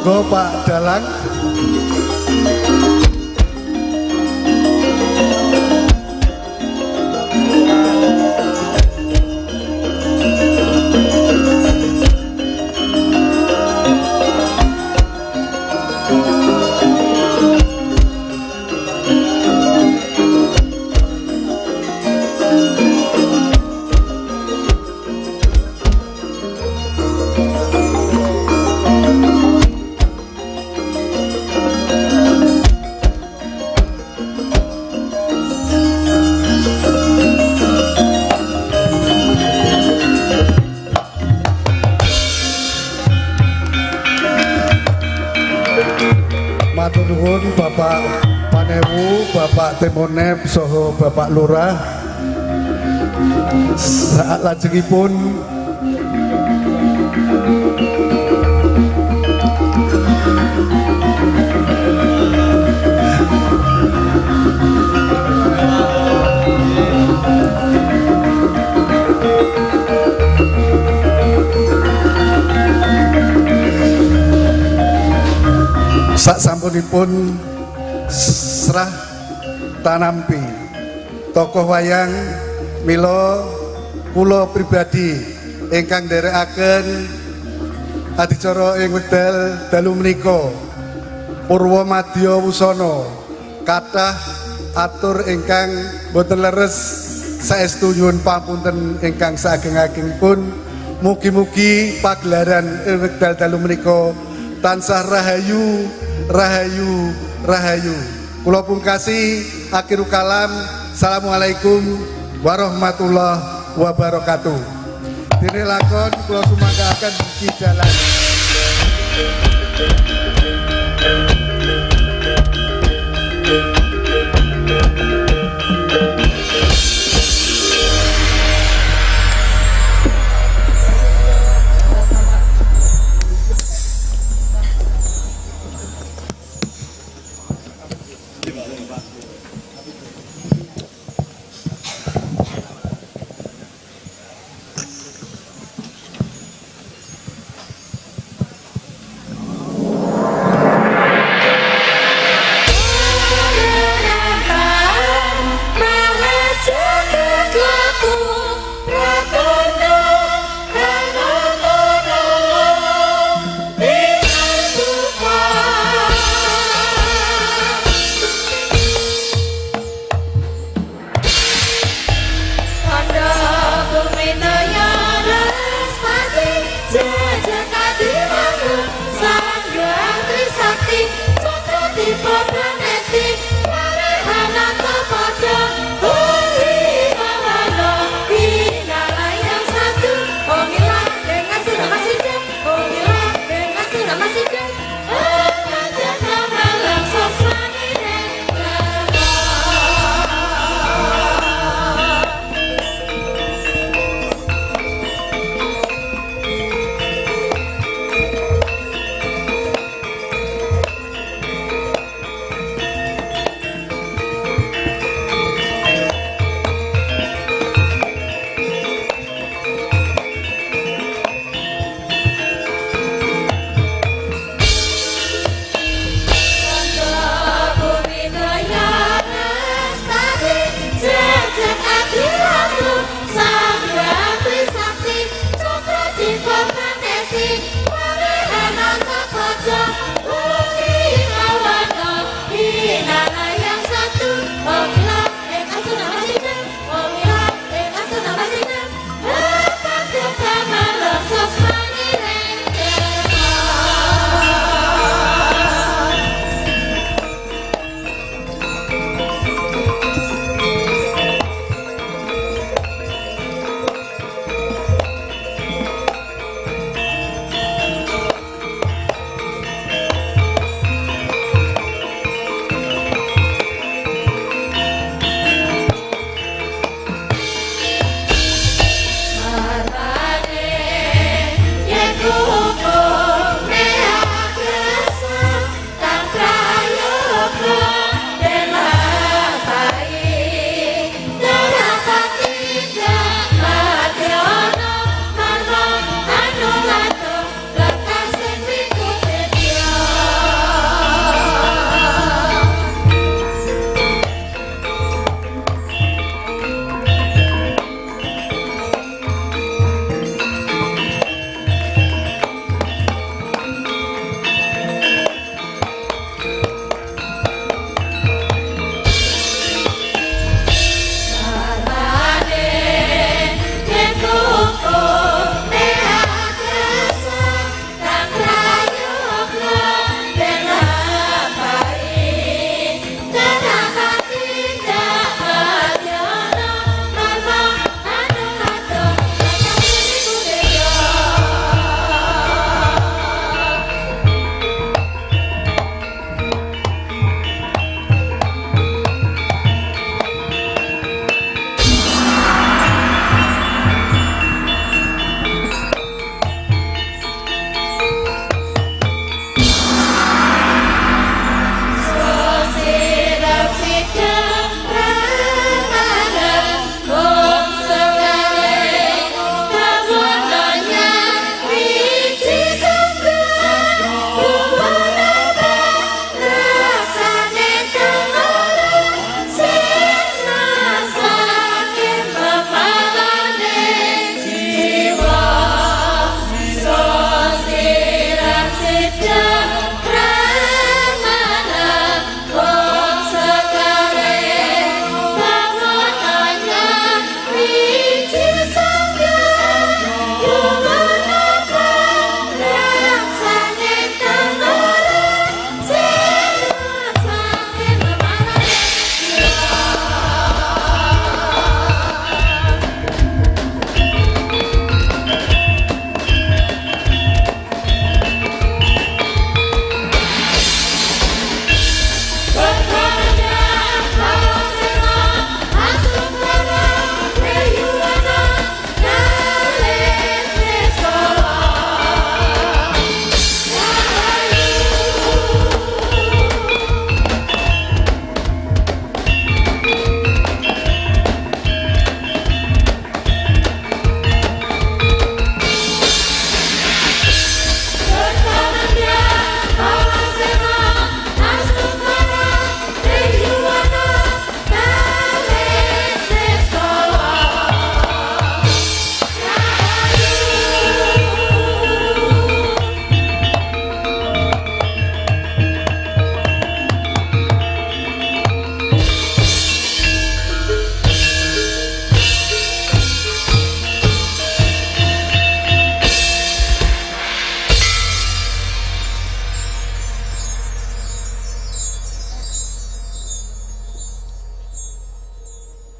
Monggo Pak Dalang. Matur nuwun Bapak Panewu, Bapak Temonep, saha Bapak Lurah. Saat lajengipun sak sampunipun serah tanampi tokoh wayang mila kula pribadi ingkang nderekaken adicara ing wekdal dalu menika purwa madya wusana kathah atur ingkang boten leres saestu nyuwun pamunten ingkang saageng-agengipun. Mugi-mugi pagelaran ing wekdal dalu menika tansah rahayu rahayu rahayu. Kula pungkasi akhirul kalam. Assalamualaikum warahmatullahi wabarakatuh. Dene lakon kula sumanggaken Ki Dalang.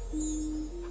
Milare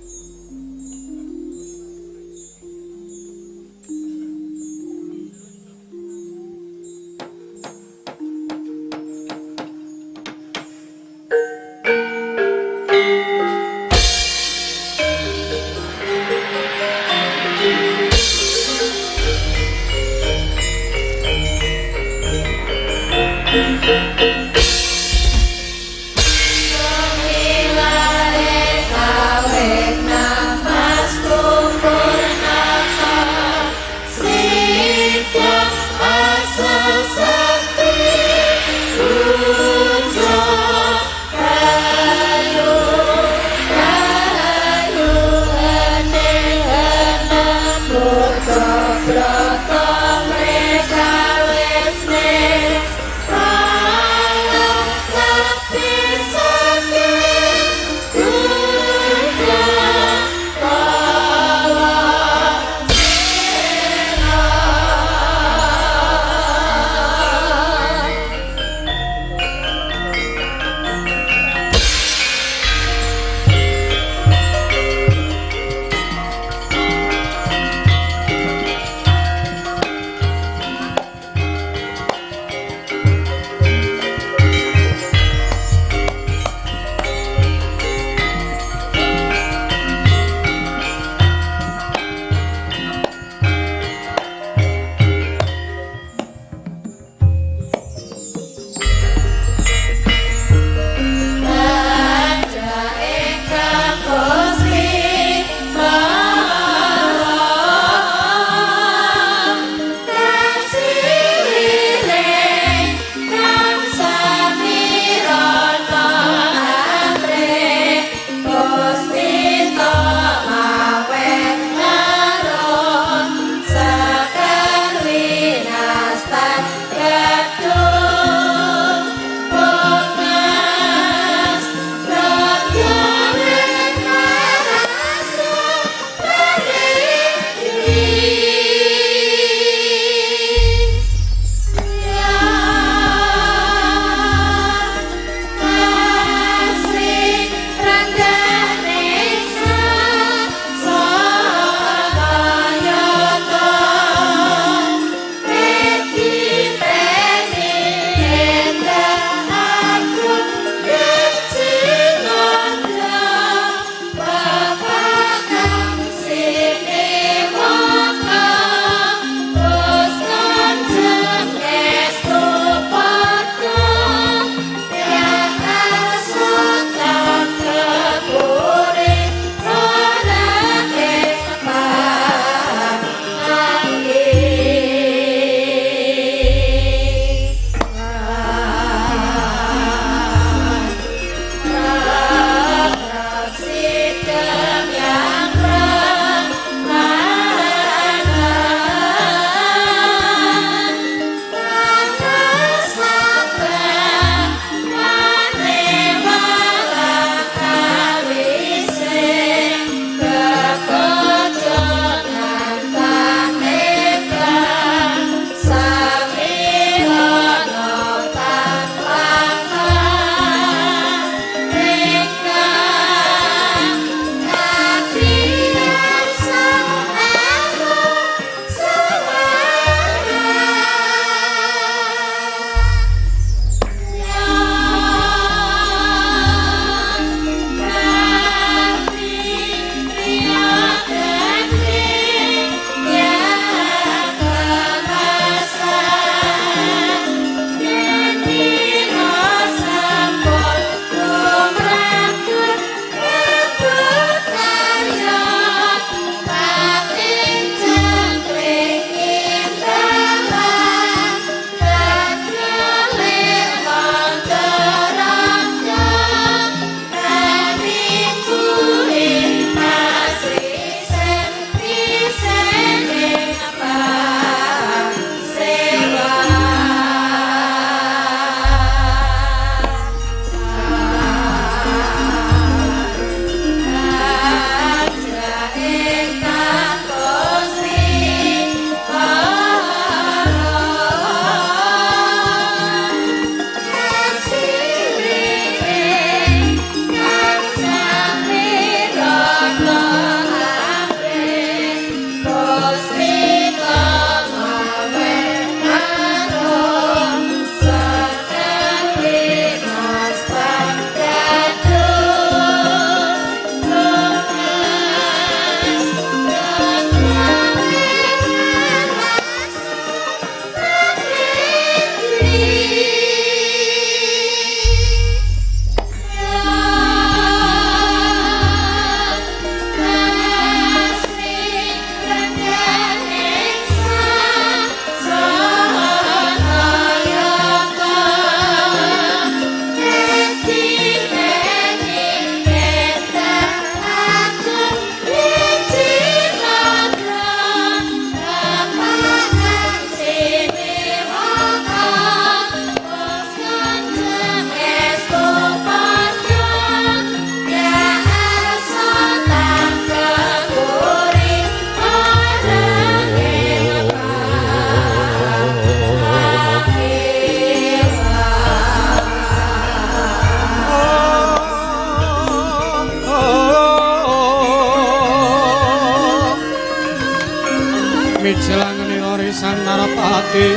Mijil angeni sang Narapati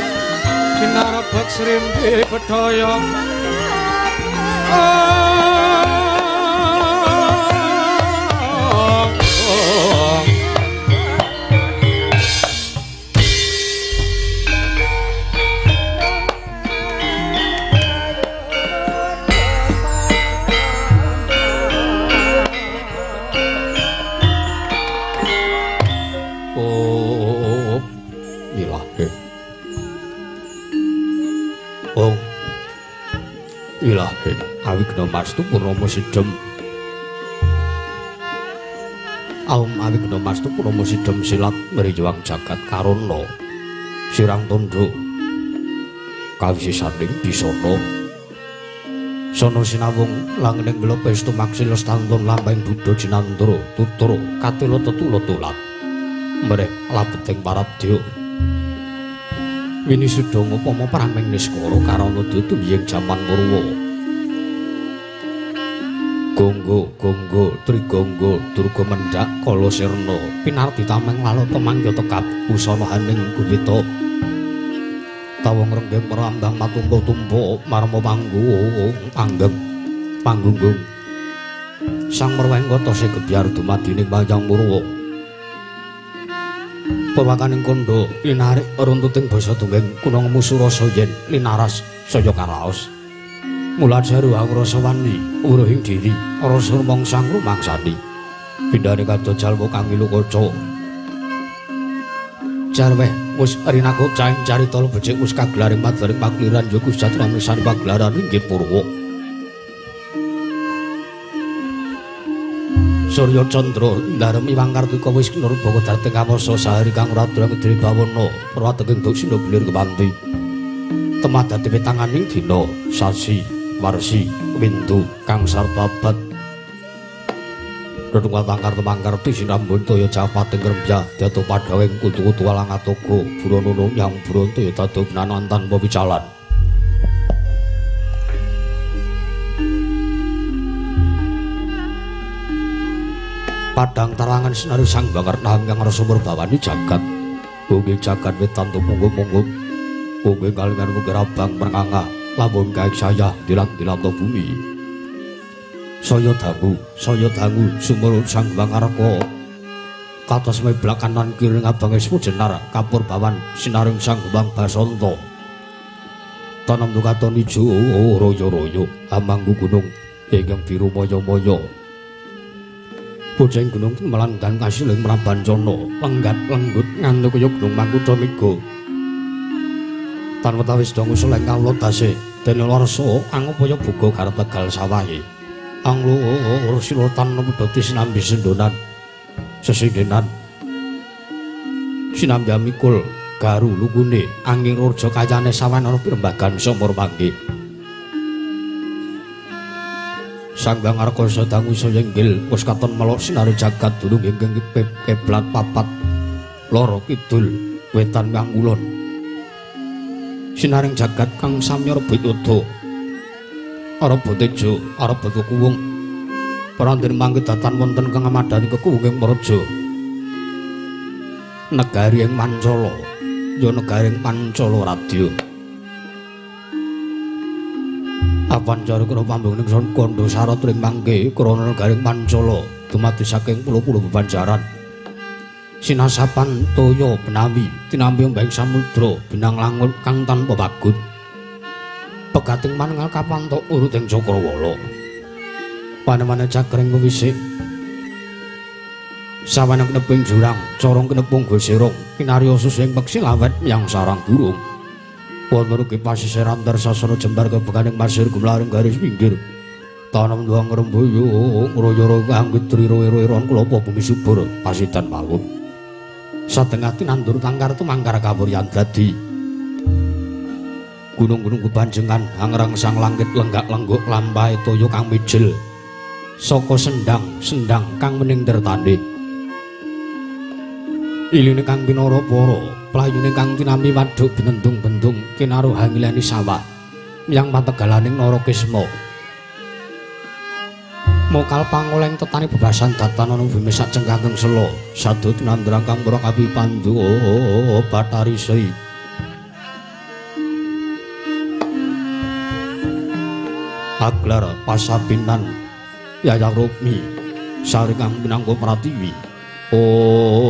kinarebek srimpi bedhaya. Ilahi awigna mastu purnama sidhem. Aum awigna mastu purnama sidhem silat mrijuwang jagat karana sirang tandha kawisisaning bisana sono sinawung langening glepestu maksil stantun lampahing buddha jinandra tutur katela tetula tulat mreh labeting paradya wini suda ngupama praming niskara karana dudu ing jaman Purwa. Gonggo gonggo trigonggo durga mendhak kala sirna pinardi tameng lalata mangya tekap busana haning guwita tawung renggeng merambang matumpa-tumpa marma panggung panggeng panggunggung sang merweng kota segebyar dumadi ning wayang Purwa. Purwakaning kandha linarik runtuting basa donggeng kuna ngemu surasa yen linaras saya karaos. Mula jaru angrasa wani wuruhing diri rasa rumangsang rumangsani pindhane kados jalma kang ngilu kaca. Jarweh wis rinakup caing carita becik wis kagelaring padlaring pagliran ya Gusti mirsani pagelaran inggih Purwa. Surya Candra ndarem Iwang Kartika wis nurbaga dhateng kawasa sahari kang radra ngedri bawana prawateking duksina bilir kepanti. Temah dadi wetanganing dina sasi warsi windu kang sarta abad. Redungal tangkar temangkar sinambun toya japating rembya datu padhawing kutu-kutu walang atoga buronono yang buron toya dadu benanan tanpa wicalan. Padang tarangan sinari sang bangarna kang rasa murbawani jagat. Bumi jagat wetan tumunggung-munggung. Bumi kalingan mungkir abang merengangah lamun kaik saya dilang-dilang bumi. Saya dangu sumur sang bangarka. Katos meblak kanan kiri ngabange jenar kapur bawan sinaring sang bang basanta. Tanem dukaton ijo royo-royo amanggu gunung ingkang biru moyo-moyo. Boceng gunung melandan kasiling mrabancana lenggat lenggut nganti kaya gunung Mangkutha miga. Tan wetawis dong usul ing kawula dase dene warsa angupaya buga garep tegal sawahe. Anglur sila tan pedhoti sinambi sendonan sesindenan sinambi amikul garu lugune angin rurja kayane sawan ana pirembagan sumur mangke. Sang Bangarka dangu saya inggil wis katon melok sinari jagat dunung ingkang kiblat papat loro kidul wetan kang kulon. Sinaring jagat kang samya rebut uda araba tejo araba kekuwung prandene mangke datan wonten kang amadani kekuwunging praja negari ing Pancala ya negari ing Pancala Radya. Apan jare karo pambung ning kandha sarat ring mangke krana negaring Pancala dumadi saking pulo-pulo bebanjaran sinasapan toya benawi tinampi ombeng samudra binang langut kang tanpa pagut pegating manengal kapantok uruting cakrawala panemane cakring wisik sawana kneping jurang corong knepung goserong kinarya susing peksi lawet yang sarang burung wonten ugi pasisir antar sasana jembar kebekaning pasir gumlaring garis pinggir tanem duang ngrembuyung ngroyo anggit riro-iron klapa bumi subur pasidan mawon satengah tinandur tangkar tumangkar kawuryan dadi gunung-gunung kepanjengan angrang sang langit lenggak-lenggok lampahe toya kang mijil saka sendang-sendang kang mening tertandhe iline kang pinara para playune kang tinampi waduk binendung-bendung kinaruh hangilani sawah miyang pategalaning Narakisma. Mokal pangoleng tetani bebasan datan ana bumi sak cengkangeng sela sadut nandrang kang pura kapi pandu Bathari Sri. Aglar pasabinan Yayang Rukmi sari kang pinangka pratiwi. Oh.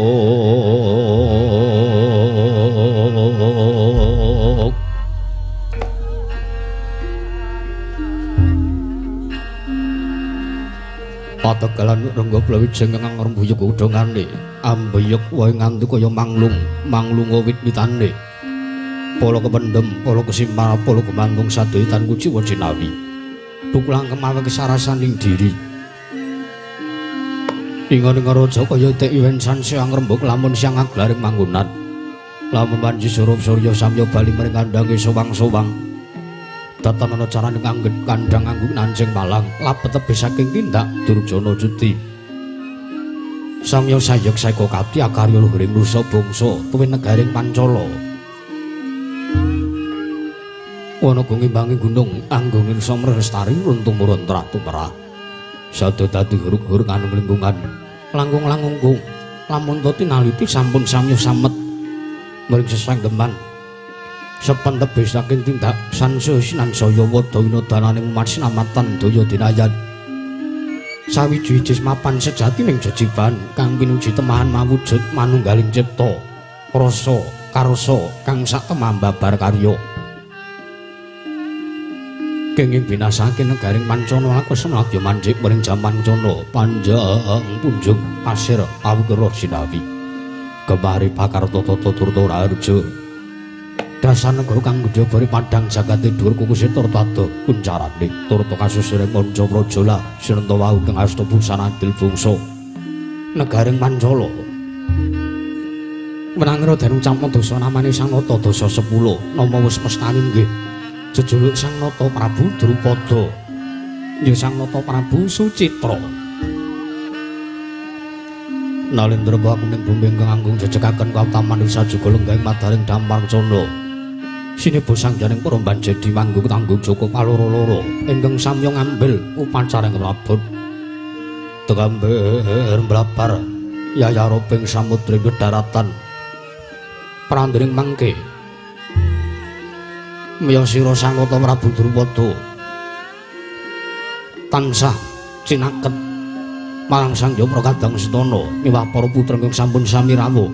Pategalan rengga plawijeng kang ngrembuyuk udhongane ambeyek wae nganti kaya manglung manglunga wit-witane pala kependhem pala kesimpar pala kemantung sadaya tan kuciwa jinawi tukulang kemawe kesarasaning diri ing raja kaya tek iwen sansiang rembug lamun siang aglaring manggonan lamun panji surup surya samya bali maring kandhange sowang-sowang datan ana carane ngangget kandhang nganggo nancing palang lapet tebih saking tindak Durjana Juti samya sayek saeka kapti akarya luhuring nusa bangsa tuwin negaring Pancala wana ngimbangi gunung anggung nusa mrestari runtung murun tumrah sada dadi huruk-huruk anung lingkungan langkung-langkung lamun to tinaliti sampun samya samet mring sesanggeman sepen tebih saking tindak sansa sinansaya wada winodanane umat sinamatan daya dinayan sawiji-wiji mapan sejatining jejiban kang pinuji temahan mawujud manunggaling cipta rasa karsa kang sak temah babar karya kenging binasake negaring Pancana laku senadya manjik mring jaman cana panjang punjung pasir awukira sinawi gemari pakarta tata turta raharja dasar negara kang gedhe padhang jagate dhuwur kukuse turta ado kuncarane turta kasusure manca praja sinenta wau kang asta busana adil bangsa negaring Pancala menangira den ucapna dasa namane Sang Nata dasa 10 nama wis mestani nggih jejuluk Sang Nata Prabu Drupada ya Sang Nata Prabu Sucitra Nalendra kuning bumi ingkang anggung jejekaken kautaman sajuga lenggahing madaring dampar cana sinebo sangjaning para banjedi manggung tanggung joko paloro-loro ingkang samya ngambil upacara ing mlabut tekamber mlabar yayaroping samudra daratan prandring mangke miya sira Sang Nata Prabu Drupada tansah cinaket marang Sang Hyang Prakadang Setana miwah para putra ingkang sampun sami rawuh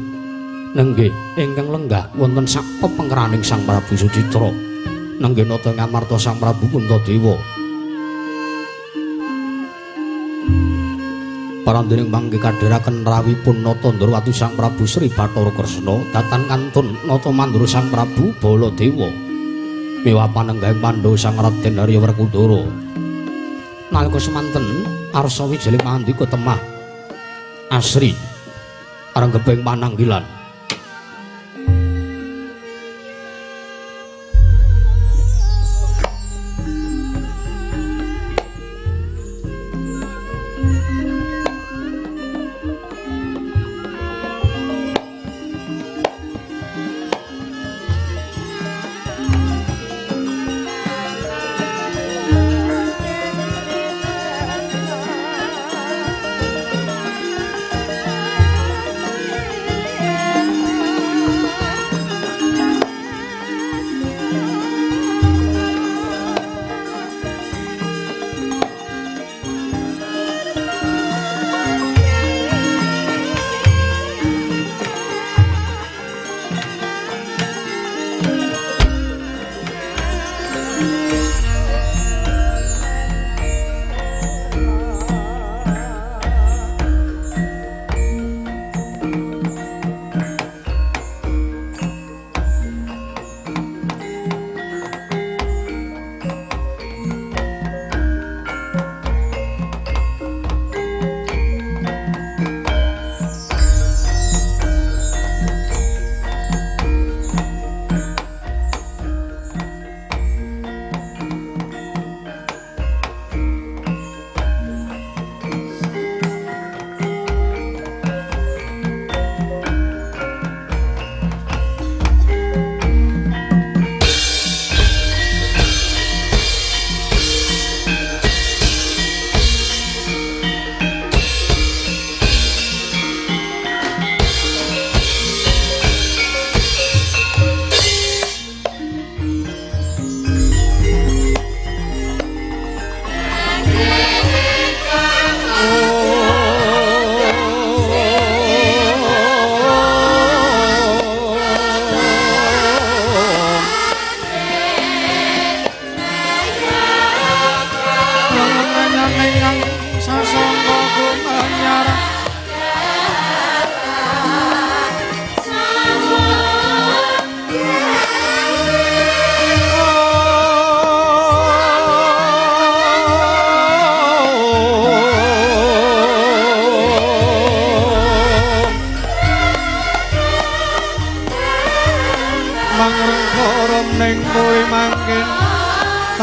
nenggih ingkang lenggah wonten sak pepengkeraning Sang Prabu Sucitra nenggih nata ngamarta Sang Prabu Puntadewa parandening mangke kadheraken rawuhipun nata Ndrawati Sang Prabu Sri Bathara Kresna datan kantun nata mandura Sang Prabu Baladewa miwah panenggahing Pandhawa Sang Raden Arya Werkudara nalika semanten arsa wijiling mandika temah asri aranggeping pananggilan.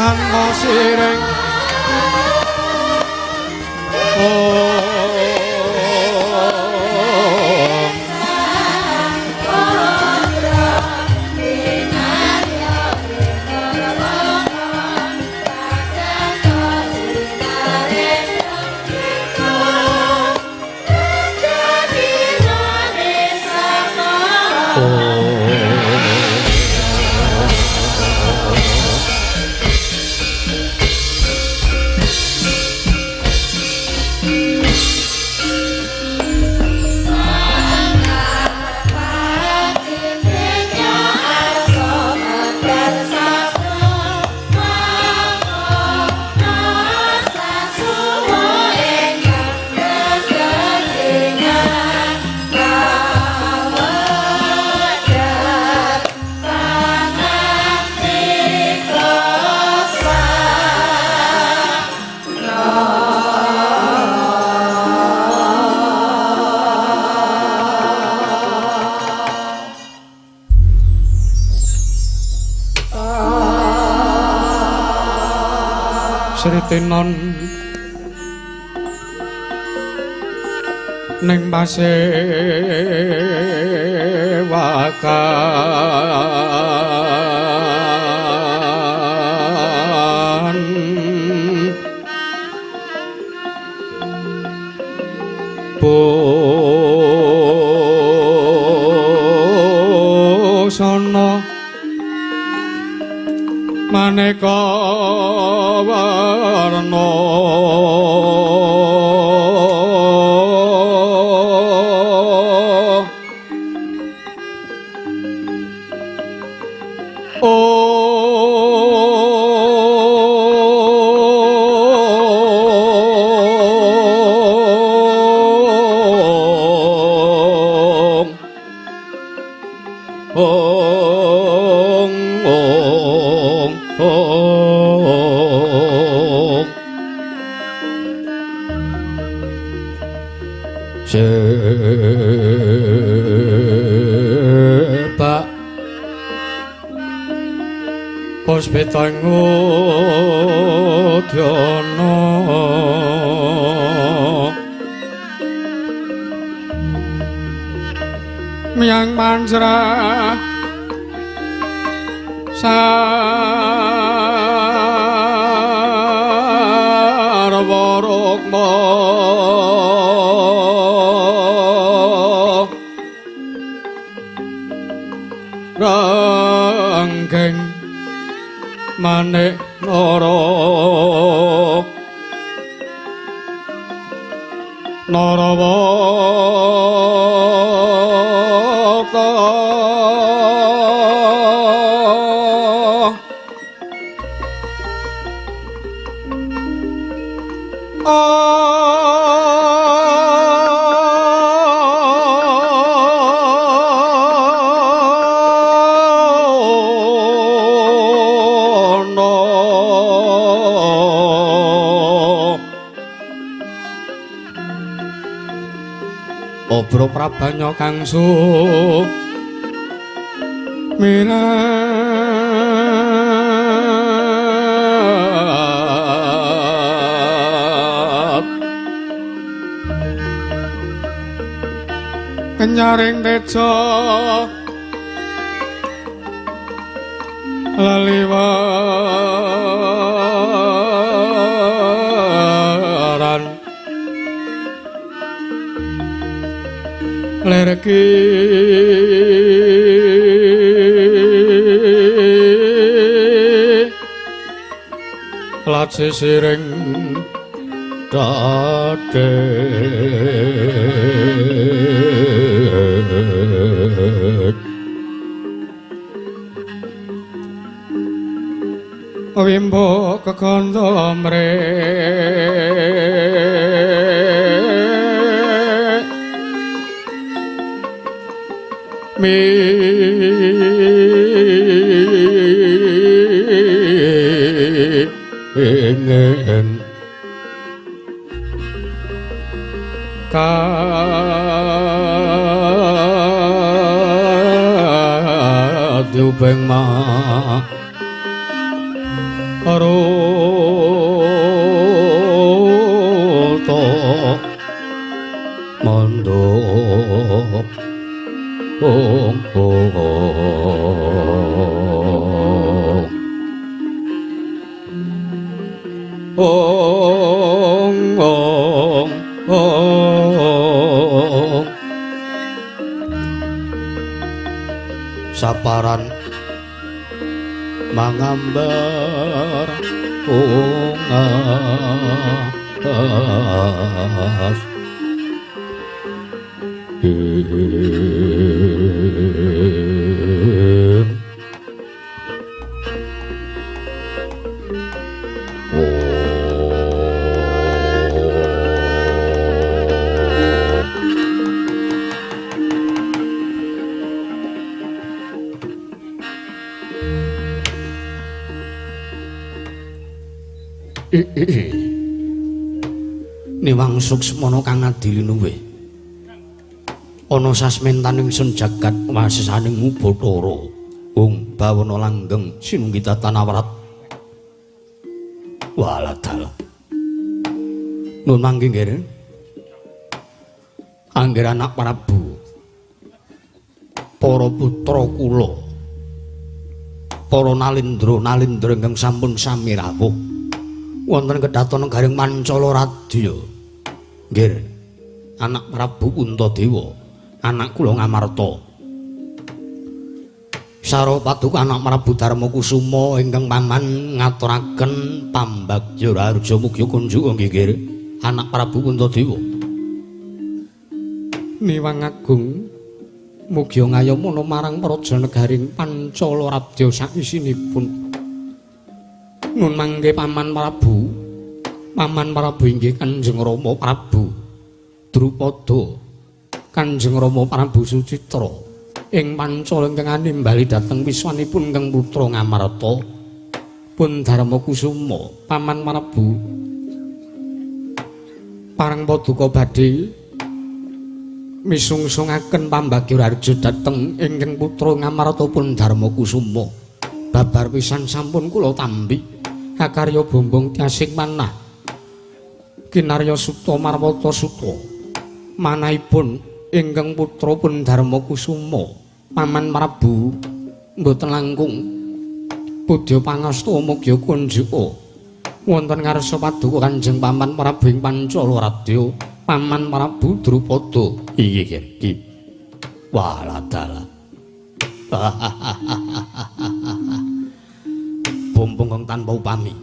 Tanpa siring Sritinon ning pasewakan busana maneka warna Ong ong ong Sebak Puspita Ngudyana Miyang manjra sarwa rukma ranggeng manik nara narawata Obro prabanya kang sumirat kenyaring teja leliweran lerki laci siring dade wimbo kekandha mre mingen kadyubeng ma Ruta Manduk Ong ong ong ong ong saparan mangambar ungas Niwang suksmana kang adili luwih ana sasmentaning sun jagat wasisaning Bathara Ung bawana langgeng sinunggita tanawrat waladal nun mangke nggih angger anak Prabu para putra kula para nalindra nalindra ingkang sampun sami rawuh wonten kedhaton garing Pancala Radya nggih anak Prabu Puntadewa anak kula Ngamarta Saro paduka anak Prabu Darma Kusuma ingkang paman ngaturaken pambagya raharja mugi kunjuk nggih nggih anak Prabu Puntadewa Niwang Agung mugi ngayomana marang praja negaring Pancala Radya sakisinipun nun mangke Paman Prabu Paman Prabu inggih Kanjeng Rama Prabu Drupada Kanjeng Rama Prabu Sucitra ing Pancala ingkang animbali dhateng wiswanipun ingkang putra Ngamarta pun Darma Kusuma Paman Prabu pareng paduka badhe misungsungaken pambagya raharja dhateng ingkang putra Ngamarta pun Darma Kusuma babar pisan sampun kula tampi akarya bombong tiasing manah kinarya suta marwata suta manahipun ingkang putra pun Darma Kusuma Paman Prabu mboten langkung pudya pangasta mugi kunjuka wonten ngarsa paduka Kanjeng Paman Prabu ing Pancala Radya Paman Prabu Drupada iki iki waladala bombong kang tanpa upami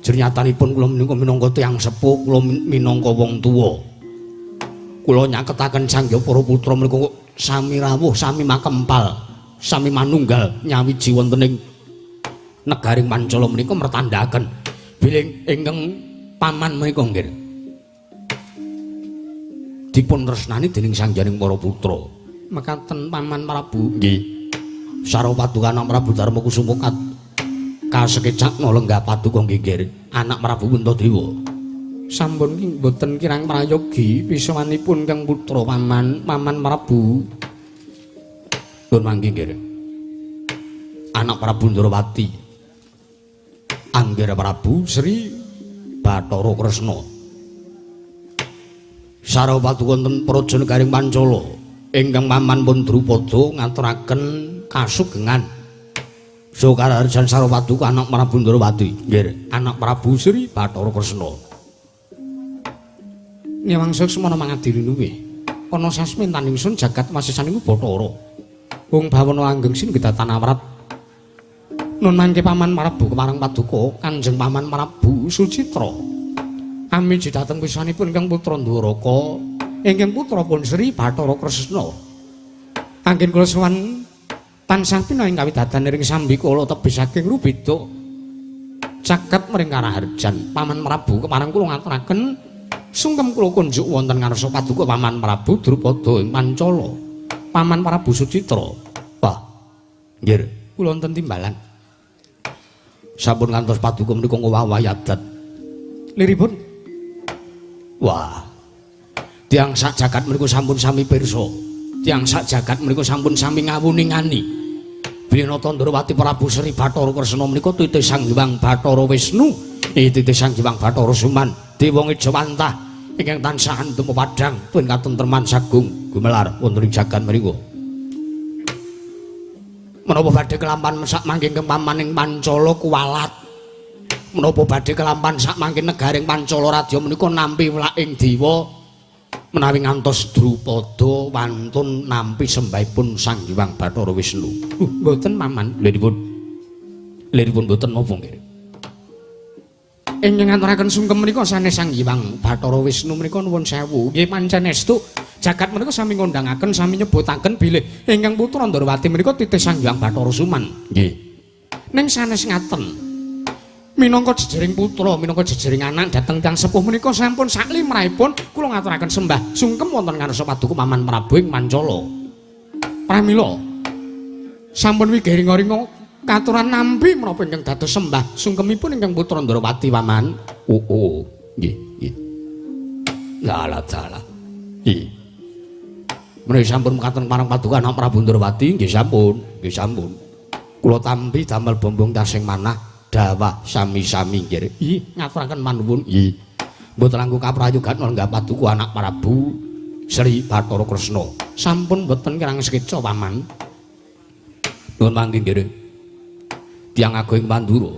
jernyatanipun kula menika minangka tiyang sepuh kula minangka wong tuwa kula nyaketaken sangya para putra menika sami rawuh sami makempal sami manunggal nyawiji wonten ing negaring Pancala menika mertandhaken bilih ingkang paman menika nggih dipun tresnani dening sangyaning para putra mekaten Paman Prabu nggih Saro paduka anak Prabu Darma Kusuma kasekecakna lenggah paduka nggih anak Prabu Puntadewa sampun mboten kirang prayogi pisawanipun kang putra Paman Paman Prabu pun mangke nggih anak Prabu Ndrawati Angger Prabu Sri Bathara Kresna Saro paduka wonten praja negaring Pancala ingkang paman pun Drupada ngaturaken kasugengan Sokaraharjan Saro paduka anak Prabu Ndrawati nggih anak Prabu Sri Bathara Kresna Niwang suksmana mangadili luwih ana sasmentaning sun jagat wasisaning Bathara Wong bawana langgeng singgih tanawrat nun mangke Paman Prabu kemarang paduka Kanjeng Paman Prabu Sucitra amiji dhateng pisanipun ingkang putra Ndwaraka ingkang putra pun Sri Bathara Kresna anggen kula sowan tansah pina ing kawidadan ring sambikala tebih saking rubeda caket mring karaharjan Paman Prabu kepareng kula ngaturaken sungkem kula kunjuk wonten ngarsa paduka Paman Prabu Drupada ing Pancala Paman Prabu Sucitra wah nggih kula wonten timbalan sampun ngantos paduka menika ngowah-owahi adat liripun wah tiyang sak jagat menika sampun sami pirsa tiyang sak jagat menika sampun sami ngawuningani Bilih Nata Ndrawati Prabu Sri Bathara Kresna menika titih Sang Hyang Bathara Wisnu, titih Sang Hyang Bathara Suman, dewa ngejawantah ingkang tansah andum padhang tuwin katentreman sagung gumelar wonten ing jagat mriku. Menapa badhe kelampan sak mangke paman ing Pancala kuwalat. Menapa badhe kelampan sak mangke negaring Pancala radya menika nampi wlaking dewa menawi ngantos Drupada wantun nampi sembahipun Sang Hyang Bathara Wisnu. Mboten paman. Liripun mboten napa nggih. Ingkang ngaturaken sungkem menika sanes Sang Hyang Bathara Wisnu menika nuwun sewu. Nggih pancen estu jagat menika sami ngondhangaken sami nyebutaken bilih ingkang putra Ndrawati menika titih Sang Hyang Bathara Suman. Nggih. Ning sanes ngaten. Minangka jejering putra, minangka jejering anak dhateng tiyang sepuh menika sampun saklimrahipun kula ngaturaken sembah sungkem wonten ngarsa paduka Paman Prabu ing Pancala. Pramila sampun wigering-ringa katuran nampi menapa ingkang dados sembah sungkemipun ingkang putra Ndrawati Paman. Oh, nggih, nggih. Lah dalah. Nggih. Menawi sampun mekaten parang paduka anak Prabu Ndrawati nggih sampun, nggih sampun. Kula tampi damel bombong tasing manah dawah sami-sami nggih. Ih, ngaturaken manuwun. Nggih. Mboten langkung kaprayogan lenggah paduka anak Prabu Sri Bathara Kresna. Sampun mboten kirang sekeca paman. Nuwun mangke nggih. Tiyang agung ing Mandura.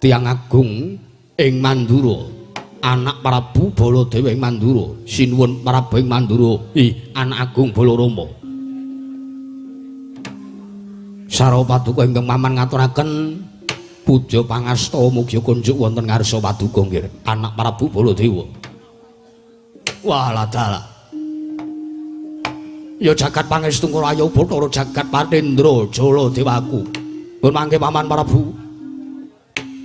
Tiyang agung ing Mandura. Anak Prabu Baladewa ing Mandura. Sinuwun Prabu ing Mandura. Ih, anak agung Balarama. Sarwa paduka ingkang paman ngaturaken puja pangasta mugi kunjuk wonten ngarsa paduka nggih anak Prabu Baladewa. Wah dalah. Ya jagat pangestu Raya Bathara jagat Patendra Jala Dewaku. Pun mangke Paman Prabu.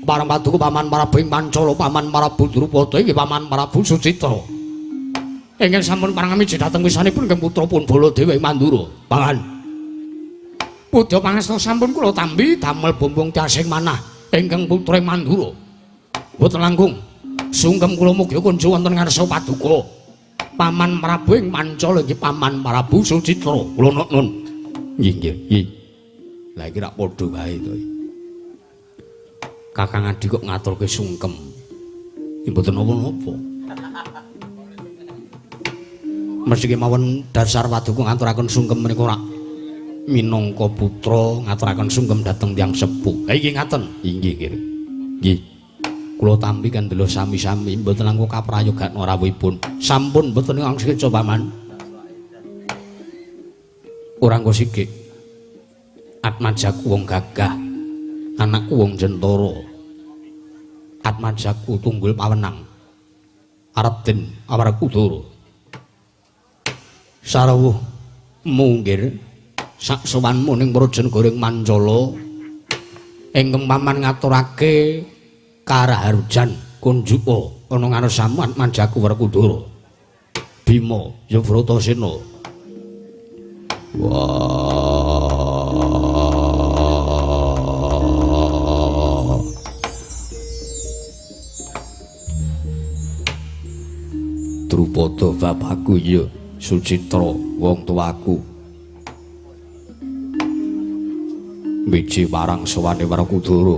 Parang paduka Paman Prabu ing Pancala, Paman Prabu Drupada inggih Paman Prabu Sucitra. Ingkang sampun parangami dhateng wisanipun ingkang putra pun Baladewa ing Mandura. Pangan. Puja pangasta sampun kula tampi damel bombong tiasing manah ingkang putra ing Mandura. Mboten langkung sungkem kula mugi kunjuk wonten ngarsa paduka. Paman Prabu ing Pancala inggih Paman Prabu Sucitra. Kula nuwun. Nggih, nggih, nggih. Lah iki rak padha wae to. Kakang Adi kok ngaturke sungkem. Mboten napa-napa. Mesti kemawon dasar paduka ngaturaken sungkem menika rak minangka putra ngaturaken sungkem dhateng tiyang sepuh. Ha iki ngaten. Inggih, nggih. Nggih. Kula tampi kandela sami-sami mboten langkung kaprayogan rawuhipun. Sampun mboten ingkang sekeca paman. Ora nggo sikik. Atmajaku wong gagah, anakku wong jentara. Atmajaku tunggul pawenang. Raden Werkudara. Sarawuh munggir sak sowanmu ning Prajanegara ing Mancala ingkang paman ngaturake karaharjan kunjuka ana ngarsamu Atmajaku Werkudara. Bima ya Bratasena. Wah. Drupada bapakku ya Sucitra wong tuaku. Miji marang sowane Werkudara,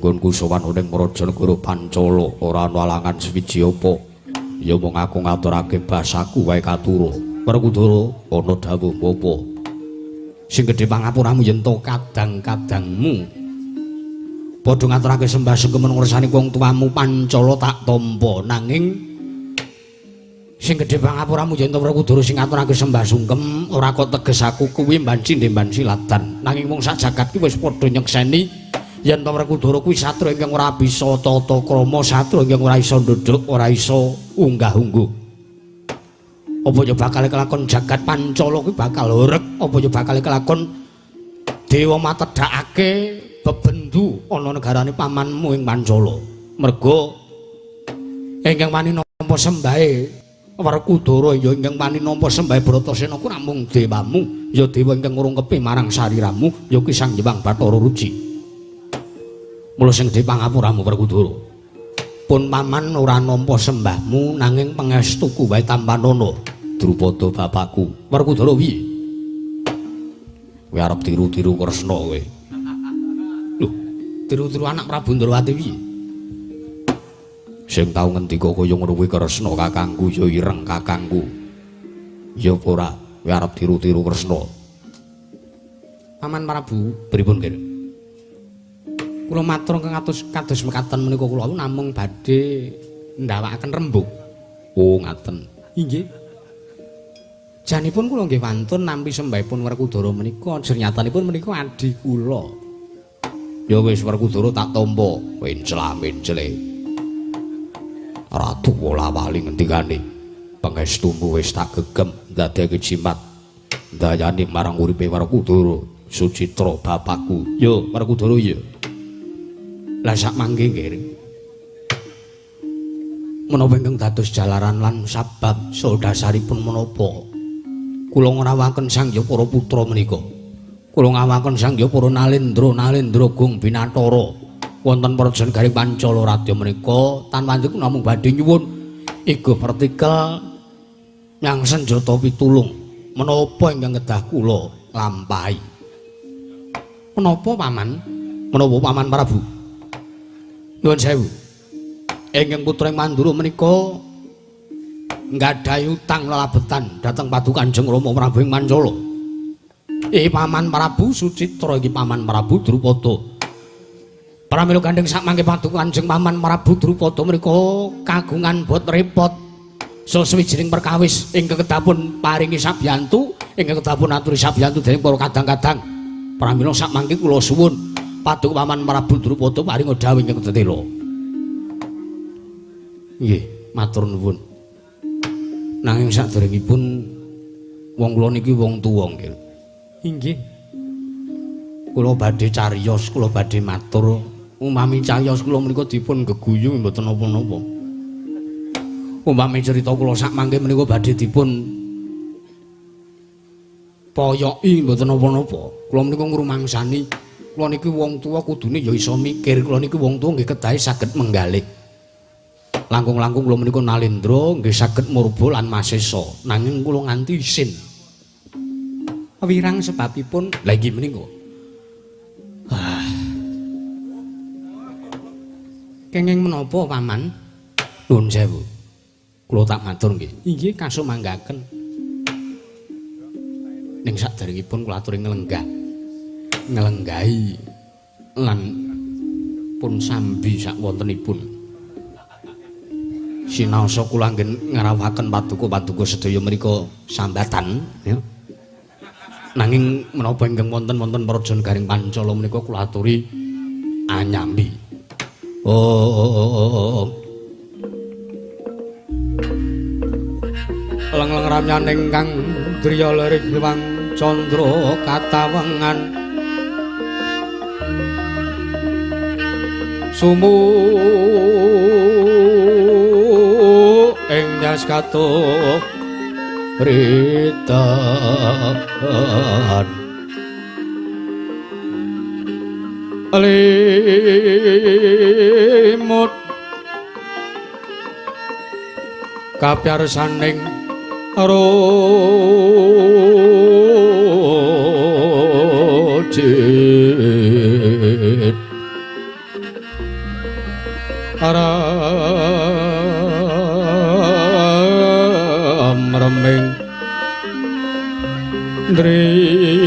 nggonku sowan ning Prajanegara Pancala ora ana alangan suwiji apa. Ya mung aku ngaturake basaku wae katura. Werkudara ana dawuh apa? Sing gedhe pangapuramu yen to kadang-kadangmu. Padha ngaturake sembah sungkem ngersani wong tuamu Pancala tak tampa nanging sing gedhe pangapuramu yen to Werkudara sing ngaturake sembah sungkem ora kok teges aku kuwi mbanci ndemban silatan nanging wong sak jagat ki wis padha nyekseni yen to Werkudara kuwi satria ingkang ora bisa tata krama, satria ingkang ora iso ndhudhuk, ora iso unggah-ungguh. Apa ya bakal kelakon jagat Pancala kuwi bakal horeg, apa ya bakal kelakon dewa matedhakake bebendu ana negarane pamanmu ing Pancala. Merga ingkang wani nampa sembahe Werkudara ya ingkang wani nampa sembahe Bratasena ku namung dewamu, ya dewa ingkang ngrungkepi marang sariramu ya kuwi Sang Hyang Bathara Ruci. Mula sing gedhe pangapuramu Werkudara. Pun paman ora nampa sembahmu nanging pangestuku wae tampanana. Drupada bapakku. Werkudara piye? Kowe arep tiru-tiru Kresna kowe. Lho, tiru-tiru anak Prabu Ndrawati piye? Sing tau ngendika kaya ngono kuwi Kresna kakangku ya ireng kakangku. Ya apa ora kowe arep tiru-tiru Kresna? Paman Prabu, pripun kene? Kula matur ingkang kados mekaten menika kula namung badhe ndawakaken rembug. Oh, ngaten. Inggih. Janipun kula nggih wantun nampi sembahipun Werkudara menika, jernyatanipun menika adhi kula. Ya wis Werkudara tak tampa, mencla-mencle. Ratu Wolawali ngendikane, pangestumu wis tak gegem ndadekake jimat ndayani marang uripe Werkudara, Sucitra bapakku. Yo Werkudara ya. Lah sak mangke nggih. Menapa ingkang dados jalaran lan sabab saha dasaripun menapa kula ngrawuhaken Sang Hyang para putra menika. Kula ngrawuhaken Sang Hyang para Nalendra Nalendra Gung Binatara wonten Praja Garing Pancala Radya menika tan wanci namung badhe nyuwun iga pertikel nyang senjata pitulung menapa ingkang kedah kula lampahi. Menapa paman? Menapa Paman Prabu? Nuwun sewu. Ingkang putra Mandura menika nggadahi utang lelabetan dhateng Paduka Kanjeng Rama Prabu ing Pancala. Paman Prabu Sucitra iki Paman Prabu Drupada. Pramila gandheng sakmangke Paduka Kanjeng Paman Prabu Drupada menika kagungan bot repot sawijining perkawis ingkang kedapun paringi sabiyantu, ingkang kedapun aturi sabiyantu dening para kadang-kadang. Pramila sakmangke kula suwun Paduka Paman Prabu Drupada paringa dawuh ingkang tetela. Nggih, matur nuwun. Nanging saderengipun wong kula niki wong tuwa nggih. Inggih. Kula badhe cariyos, kula badhe matur. Umpami cariyos kula menika dipun geguyu mboten napa-napa. Umpami cerita kula sak mangke menika badhe dipun poyoki mboten napa-napa. Kula menika ngrumangsani kula niki wong tuwa kudune ya iso mikir, kula niki wong tuwa nggih kedahe saged menggalih. Langkung-langkung kula menika Nalendra nggih saged murba lan masesa, nanging kula nganti isin. Wirang sebabipun lha inggih menika. Kenging menapa paman? Nuwun sewu. Kula tak matur nggih. Inggih kasumanggaken. Ning saderengipun kula aturi nglenggah. Nglenggahi lan pun sambi sakwontenipun. Sinaosa kula anggen ngrawuhaken paduka-paduka sedaya mriku sambatan ya. Nanging menapa ingkang wonten-wonten Praja Garing Pancala menika kula aturi anyambi. Oh. Leng-leng ramyaning kang driya lirik Hyang Candra katawengan. Sumu ing nyas katuh ritan limut kapyarsaning rojit aram reming driyoma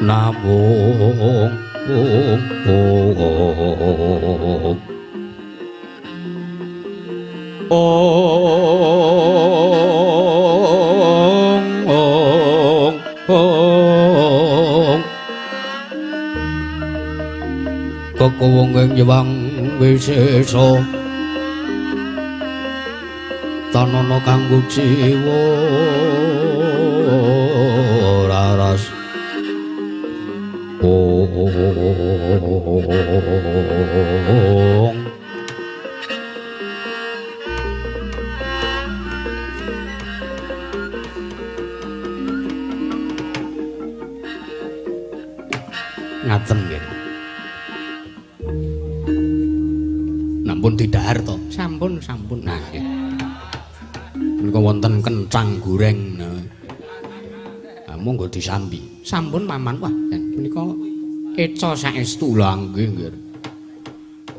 namung ong ong ong kekowong ing Hyang Wisesa tanana kanggo jiwa raras. Ong ngaten nggih. Nampun didhahar to? Sampun, sampun. Nah nggih. Menika wonten kencang goreng. Nah, monggo disambi. Sampun Paman. Wah, menika eca saestu lha nggih, nggih.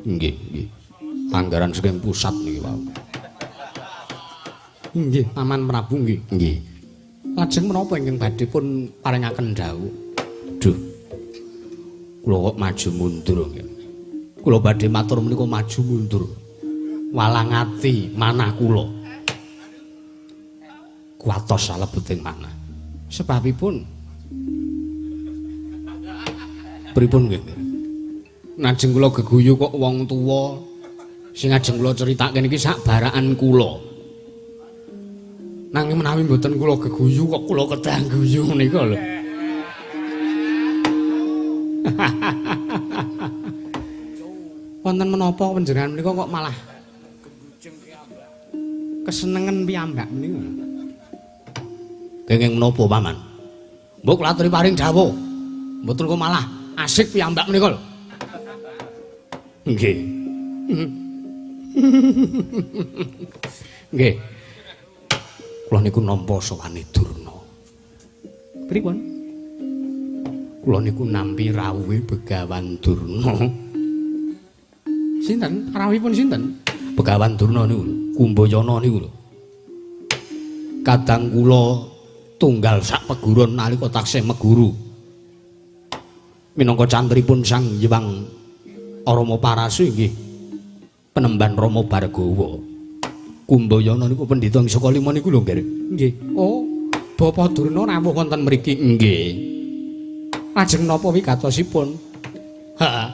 Nggih, nggih. Anggaran saking pusat niki wau. Nggih, Paman Prabu nggih. Nggih. Lajeng menapa ingkang badhe pun paringaken dawuh? Duh. Kula kok maju mundur nggih. Kula badhe matur menika maju mundur. Walang ati manah kula. Kuwatos salebeting manah. Sebabipun pripun nggih? Najeng kula geguyu kok wong tuwa sing ajeng kula critake niki sak barakan kula. Nanging menawi mboten kula geguyu kok kula kedah guyu menika lho. Wonten menapa panjenengan menika kok malah kesenengen piyambak menika? Kenging menapa, Paman? Mbok kula aturi paring dawuh. Mboten kok malah asik piyambak menika lho. Nggih. Nggih. Kula niku nampa sowane Durna. Pripun? Kula niku nampi rawuhe Begawan Durna. Sinten? Rawuhipun sinten? Begawan Durna niku lho, Kumbayana niku lho. Kadang kula tunggal sak peguron nalika taksih meguru. Minangka cantripun Sang Hyang Rama Parasu inggih penemban Rama Bargawa. Kumbayana niku pendhita ing saka lima niku lho, Nggih. Nggih. Oh, Bapak Durna rawuh wonten mriki. Nggih. Lajeng napa wigatosipun? Ha.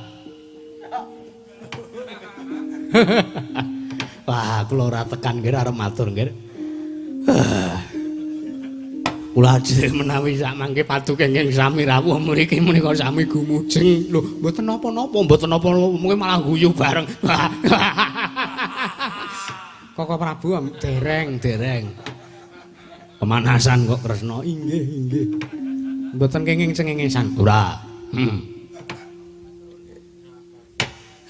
Wah, kula ora tekan nggih arep matur nggih. Kula ajeng menawi sak mangke paduka ingkang sami rawuh mriki menika sami gumujeng. Lho, mboten napa-napa, mboten napa-napa, mungkin malah guyu bareng. Koko Prabu dereng, dereng. Pemanasan kok Kresna. Inggih, inggih. Mboten kenging cengengesan. Ora.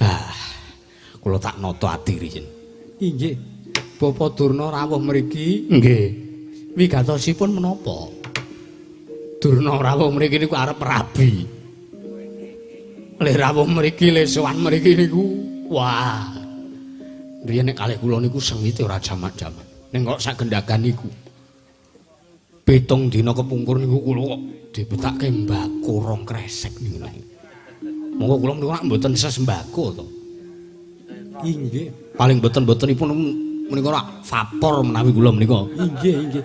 Ah. Kula tak nata ati riyin. Inggih. Bapak Durna rawuh mriki. Nggih. Wigatosipun menapa? Durna rawuh mriki niku arep rabi. Le rawuh mriki, le sowan mriki niku. Wah. Riyen nek kalih kula niku sengite ora jamak-jamak. Ning kok sak gendagan niku. 7 dina kepungkur niku kula kok dibetake mbako rong kresek niku. Monggo kula niku lak mboten sesembako to. Inggih. Paling mboten-mbotenipun menika rak vapor menawi kula menika. Inggih, inggih.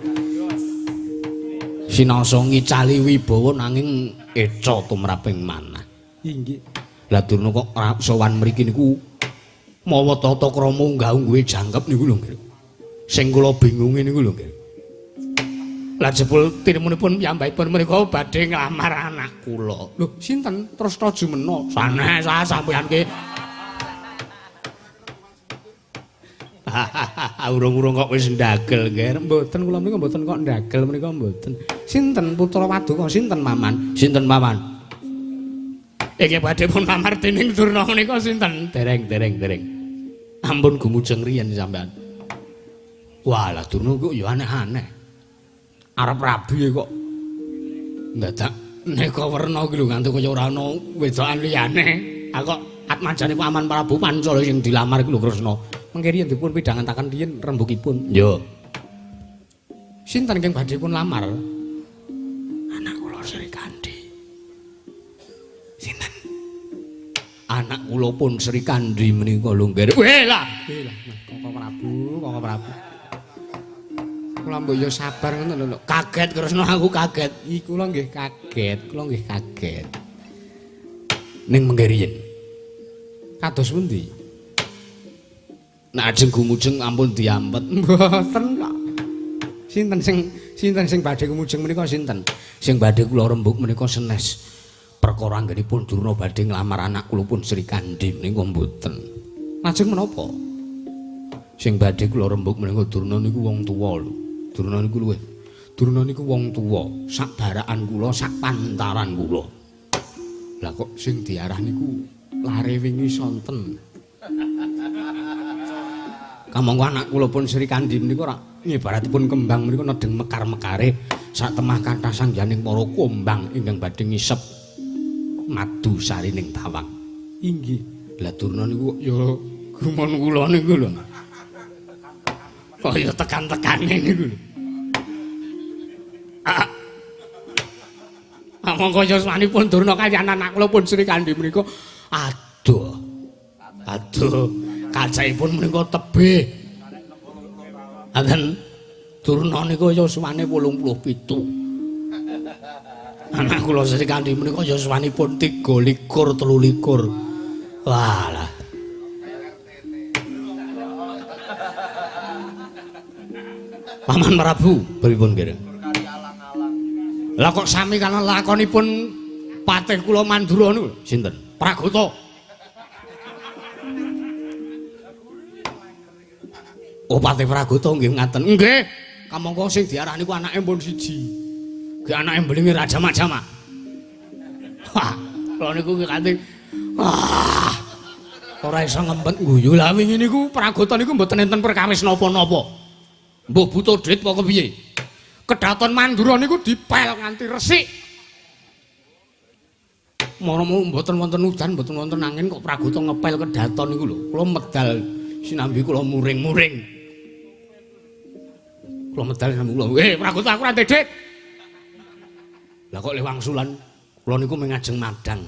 Sinasa ngicali wibawa nanging eca tumraping manah. Inggih. Lah Durna kok sowan mriki niku mawa tata krama unggah-ungguhe jangkep niku lho nggih. Sing kula bingunge niku lho nggih. Lah jebul tinmunipun piyambakipun menika badhe nglamar anak kula. Lho, sinten? Tresna Jumena. Sanes sampeyan ki. Urung-urung kok wis ndagel nggih. Mboten kula menika mboten kok ndagel menika mboten. Sinten putra paduka sinten Paman? Sinten Paman? Iki badhe pun lamar dening Durna menika sinten? Dereng, dereng, dereng. Ampun gumujeng riyen sampean. Wah, lah Durna kok ya aneh-aneh. Arep rabi kok ndadak neka werna iki lho nganti kaya ora ana wedokan liyane. Ah kok atmajane Paman Prabu Pancala sing dilamar iku lho Kresna. Mengke riyen dipun pidhangetaken riyen rembugipun. Yo. Sinten ingkang badhe pun lamar? Anak kula Sri Kandi. Sinten? Anak kula pun Sri Kandi menika lho nggih. Weh lah, weh lah. Koko Prabu, Koko Prabu. Kula mbok yo sabar ngono lho. Kaget Kresna aku kaget. Iki kula nggih kaget, kula nggih kaget. Ning mengke riyen. Kados pundi? Nek ajeng gumujeng ampun diampet. Mboten kok. Sinten sing badhe gumujeng menika sinten? Sing badhe kula rembug menika senes. Perkara anggenipun Durna badhe nglamar anak kula pun Sri Kandi menika mboten. Lajeng menapa? Sing badhe kula rembug menika Durna niku wong tuwa lho. Durna niku luwih. Durna niku wong tuwa, sak barakan kula, sak pantaran kula. Lah kok sing diarah niku lare wingi sonten. Kamangka anak kula pun Sri Kandi menika ora ibaratipun kembang menika nedeng mekar-mekare sak temah kathah sangyaning para kumbang ingkang badhe ngisep madu sarining tawang. Inggih. Lah Durna niku ya gumun kula niku lho. Kaya tekan-tekane niku lho. Kamangka yuswanipun Durna kaliyan anak kula pun Sri Kandi menika aduh. Aduh, kacahipun menika tebih. Aten Durna niku yuswane 87. Anak kula Sri Kandi menika yuswanipun 23 23. Walah. Paman Prabu pripun kira? Lah kok sami kaliyan lakonipun patih kula Mandura niku sinten? Pragota. Oh patih Pragota nggih ngaten. Nggih. Kamangka sing diarani ku anake pun siji. Nggih anake mbelingi ra jamak-jamak. Wah, kula niku kanthi wah. Ora iso ngempet guyu. Lah wingi niku Pragota niku mboten enten perkawis napa-napa. Mbuh butuh dhuwit apa kepiye? Kedaton Mandura niku dipel nganti resik. Mara-mara mboten wonten udan, mboten wonten angin kok Pragota ngepel kedaton niku lho. Kula medal sinambi kula muring-muring. Kula medal sinambi kula. Pragota aku ora ndek dhuwit. Lah kok le wangsulan kula niku mung ngajeng madang.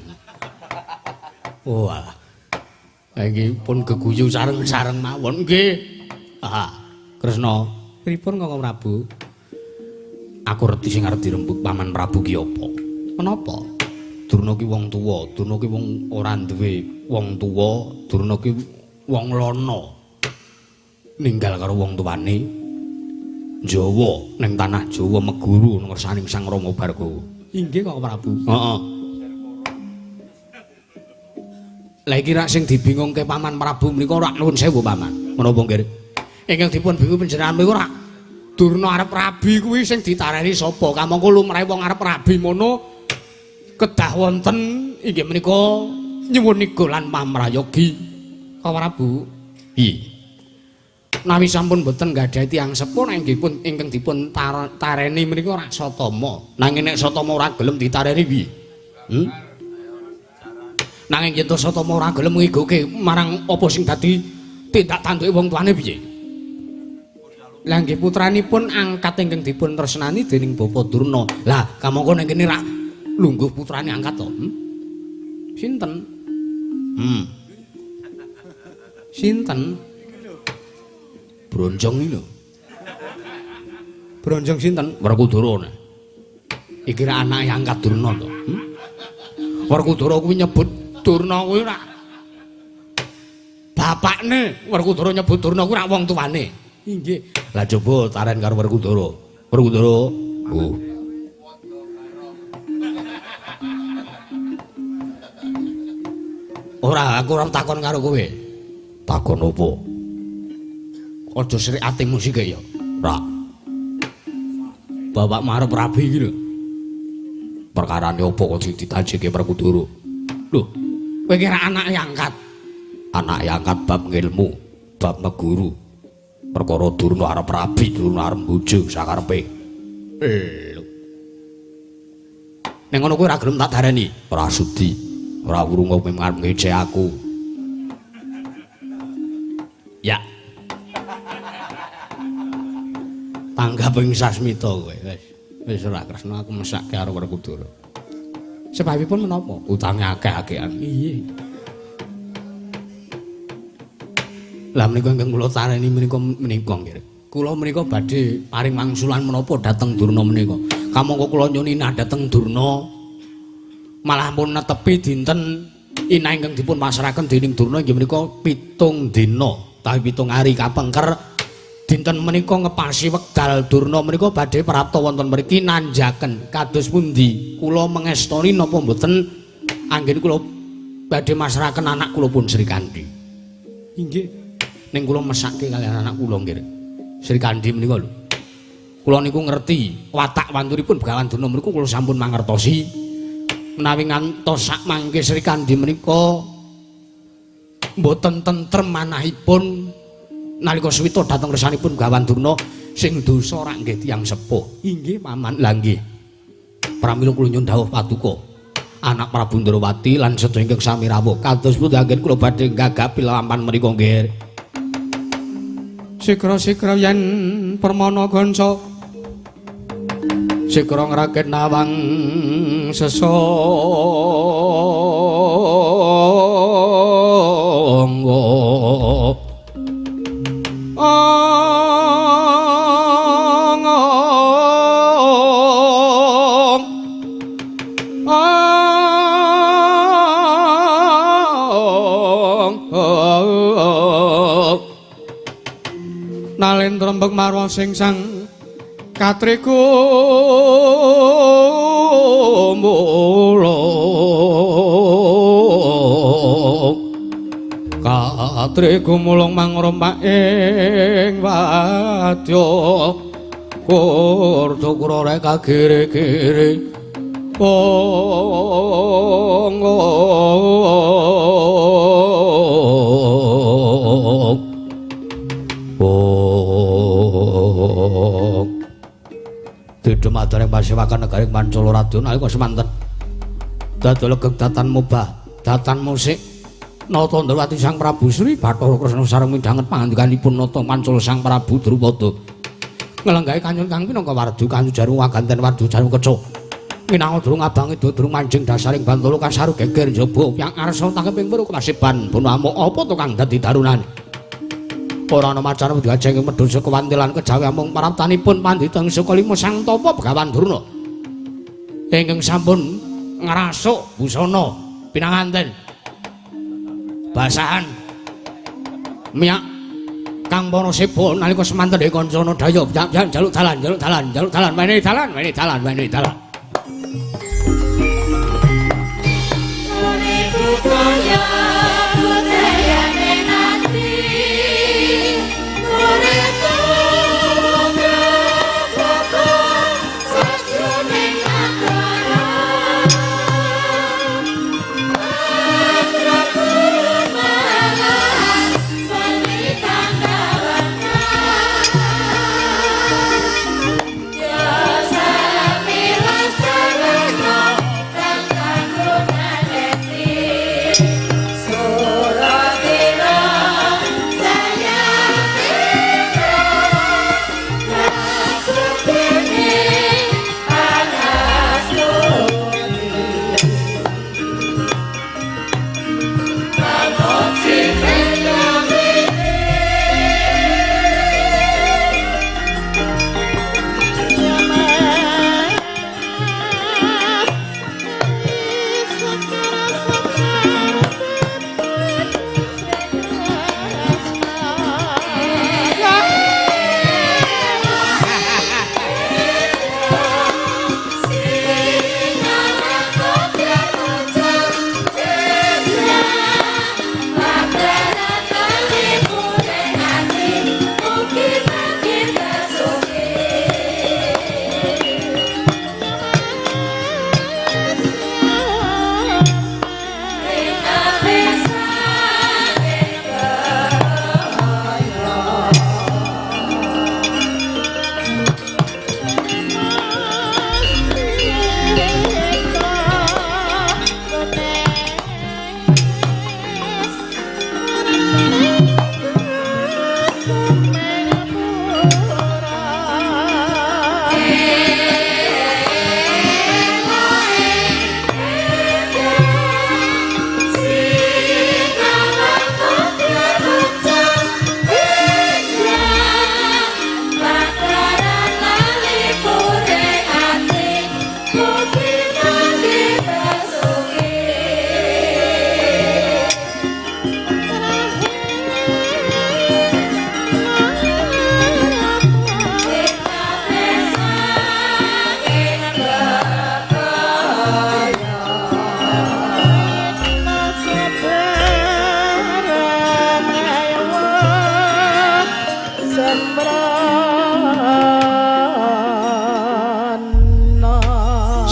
Wah. Lah iki pun geguyu sareng-sareng mawon. Nggih. Ah, Kresna, pripun Kakang Prabu? Aku reti sing arep dirembug Paman Prabu ki apa? Menapa? Durna ki wong tuwa, Durna ki wong ora duwe wong tuwa, Durna ki wong lana. Ninggal karo wong tuwane Jawa ning tanah Jawa meguru ngersaning Sang Rama Bhargawa. Inggih Kakang Prabu. Heeh. Lah iki rak sing dibingungke Paman Prabu menika ora nuwun sewu Paman. Menapa nggih? Ingkang dipun bingung panjenengan menika rak Durna arep rabi kuwi sing ditareni sapa? Kamangka lumrahe wong arep rabi mono kedah wonten inggih menika nyuwun niga lan pamrayogi. Kakang Prabu. Iya. Nawi sampun boten nggadahi tiyang sepuh nek inggih pun ingkang dipun tareni menika ora Satama. Nanging nek Satama ora gelem ditareni piye? Nanging yen to Satama ora gelem ngigoke marang apa sing dadi tindak tanduke wong tuane piye? Lah nggih putranipun angkat ingkang dipun tresnani dening Bapak Durna. Lah kamangka ning kene rak lungguh putrane angkat to? Sinten? Sinten? Bronjong iki lho. Bronjong sinten? Werkudara. Iki rak anake angkat Durna to. Werkudara kuwi nyebut Durna kuwi rak bapakne. Werkudara nyebut Durna kuwi rak wong tuane. Inggih. Lah coba taren karo Werkudara. Werkudara. Oh. Ora, aku ora takon karo kowe. Takon opo? Aja srik atimu sik ya. Ora. Bapak marep rabi iki lho. Perkarane opo kok ditajeke Werkudara? Lho, kowe kira anake angkat. Anake angkat bab ngilmu, bab meguru. Perkara Durna arep rabi, Durna arep bojo sakarepe. Lho. Ning ngono kuwi ora gelem tak darani. Ora sudi. Ora wurung kowe arep ngece aku. Ya. Tanggap ing sasmita kowe wis. Wis ora Kresna aku mesake karo Werkudara. Sebabipun menapa? Utange akeh-akehan. Iya. Lah menika ingkang kula tareni menika menika nggih. Kula menika badhe paring wangsulan menapa dhateng Durna menika. Kamangka kula nyuwun dhateng Durna malah pun netepi dinten ina ingkang dipun pasrahaken dening Durna inggih menika 7 dina utawi 7 hari kapengker dinten menika ngepasi wekdal Durna menika badhe prapta wonten mriki nanjaken kados pundi kula mengestoni napa mboten anggen kula badhe masrahaken anak kula pun Sri Kandi. Inggih. Ning kula mesake kaliyan anak kula nggih. Sri Kandi menika lho. Kula niku ngerti watak wanturipun Begawan Durna mriku kula sampun mangertosi. Menawi ngantos sak mangke Sri Kandi menika mboten tentrem manahipun Nalika suwita dhateng ngersanipun Begawan Durna sing dosa rak nggih tiyang sepuh. Inggih paman. Lah nggih. Pramila kula nyuwun dawuh paduka anak Prabu Ndrawati lan sedaya ingkang sami rawuh. Kados pundi anggen kula badhe gagapi lampahan menika nggih. Sigra-sigra yen permana gonco sigra ngrakit nawang sesangga. Nalendra mbek marwa sing sang katriku mulung katriku mulung mangrompak ing wadya kurdu kura rek kagiri-giri ong Dumadare pasewakan negaring Pancala Radya nalika semanten dadi legeg datan mubah datan musik Nata Ndrawati Sang Prabu Sri Bathara Kresna sareng midhanget pangandikanipun Nata Pancala Sang Prabu Drupada nglenggahi kanyun kang pinangka wardu kanyujaru waganten wardu jaru keca minangka durung abang edo durung manjing dasaring bantala kasaru geger njaba yang arsa tangkeping weruh kasiban bono amuk apa to kang dadi darunane. Ora ana macane diajeng medhun saka wantilan kejawi amung paraptanipun pandhita ing Sukalima Sang Tapa Begawan Durna ingkang sampun ngrasuk busana pinanganten basahan miyak kang para seba nalika semanten kancana daya njaluk dalan njaluk dalan njaluk dalan menehi dalan menehi dalan menehi dalan.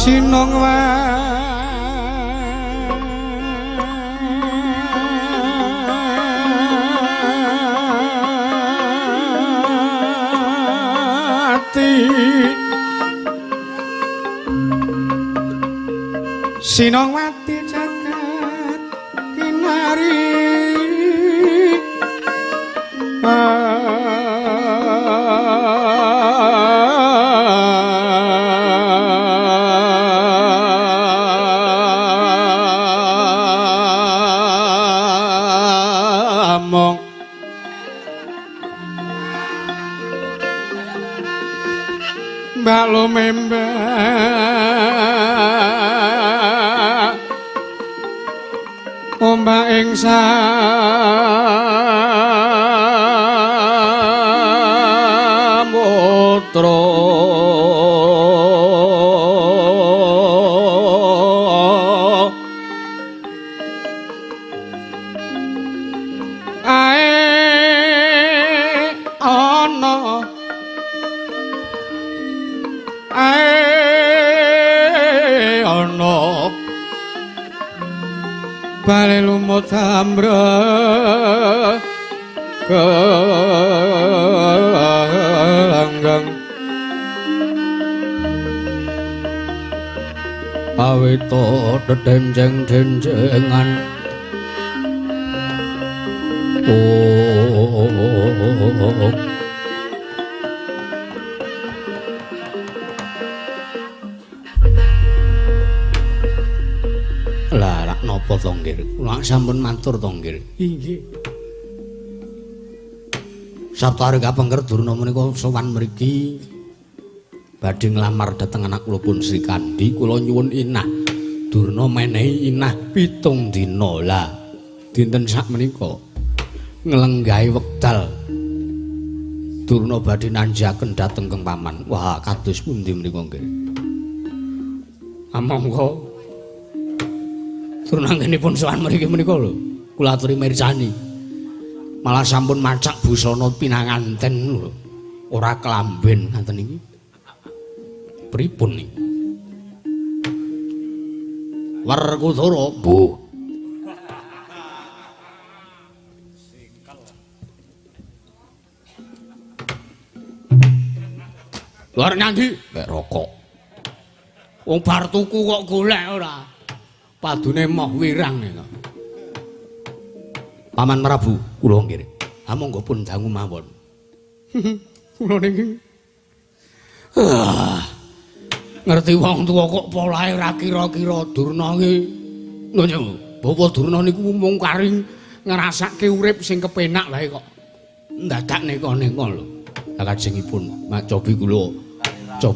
Sinong. Sinongwati jagat kinari. Among Mbak Lumembak ombak ing samudra ae ana ae ana bale lumut ambrek gelanggang awito dedenceng-dencengan. Oh, lah rak napa to nggih? Kula sampun matur to nggih. Inggih. Saptari kapengker Durna menika sowan mriki badhe nglamar dhateng anak kula pun Sri Kandi. Kula nyuwun inah Durna menehi inah 7 dina. Lah dinten sakmenika nglenggahi wekdal Durna badhe nanjaken dhateng Kang Paman. Wah, kados pundi menika nggih? Amangka Durna anggenipun sowan mriki menika lho, kula aturi mirsani. Malah sampun macak busana pinanganten lho. Ora kelamben ngaten iki. Pripun niki? Werkudara, mbuh. Luar nyandi mek rokok. Wong bar tuku kok golek ora. Padune moh wirang nek. Paman Prabu, kula nggih. Ha monggo pun dangu mawon. Kula niki. Ngerti wong tuwa kok polahe ora kira-kira Durna iki. Lho, Bapak Durna niku mung kari ngrasake urip sing kepenak wae kok. Ndadak neka-neka lho. Lah kajengipun mak cobi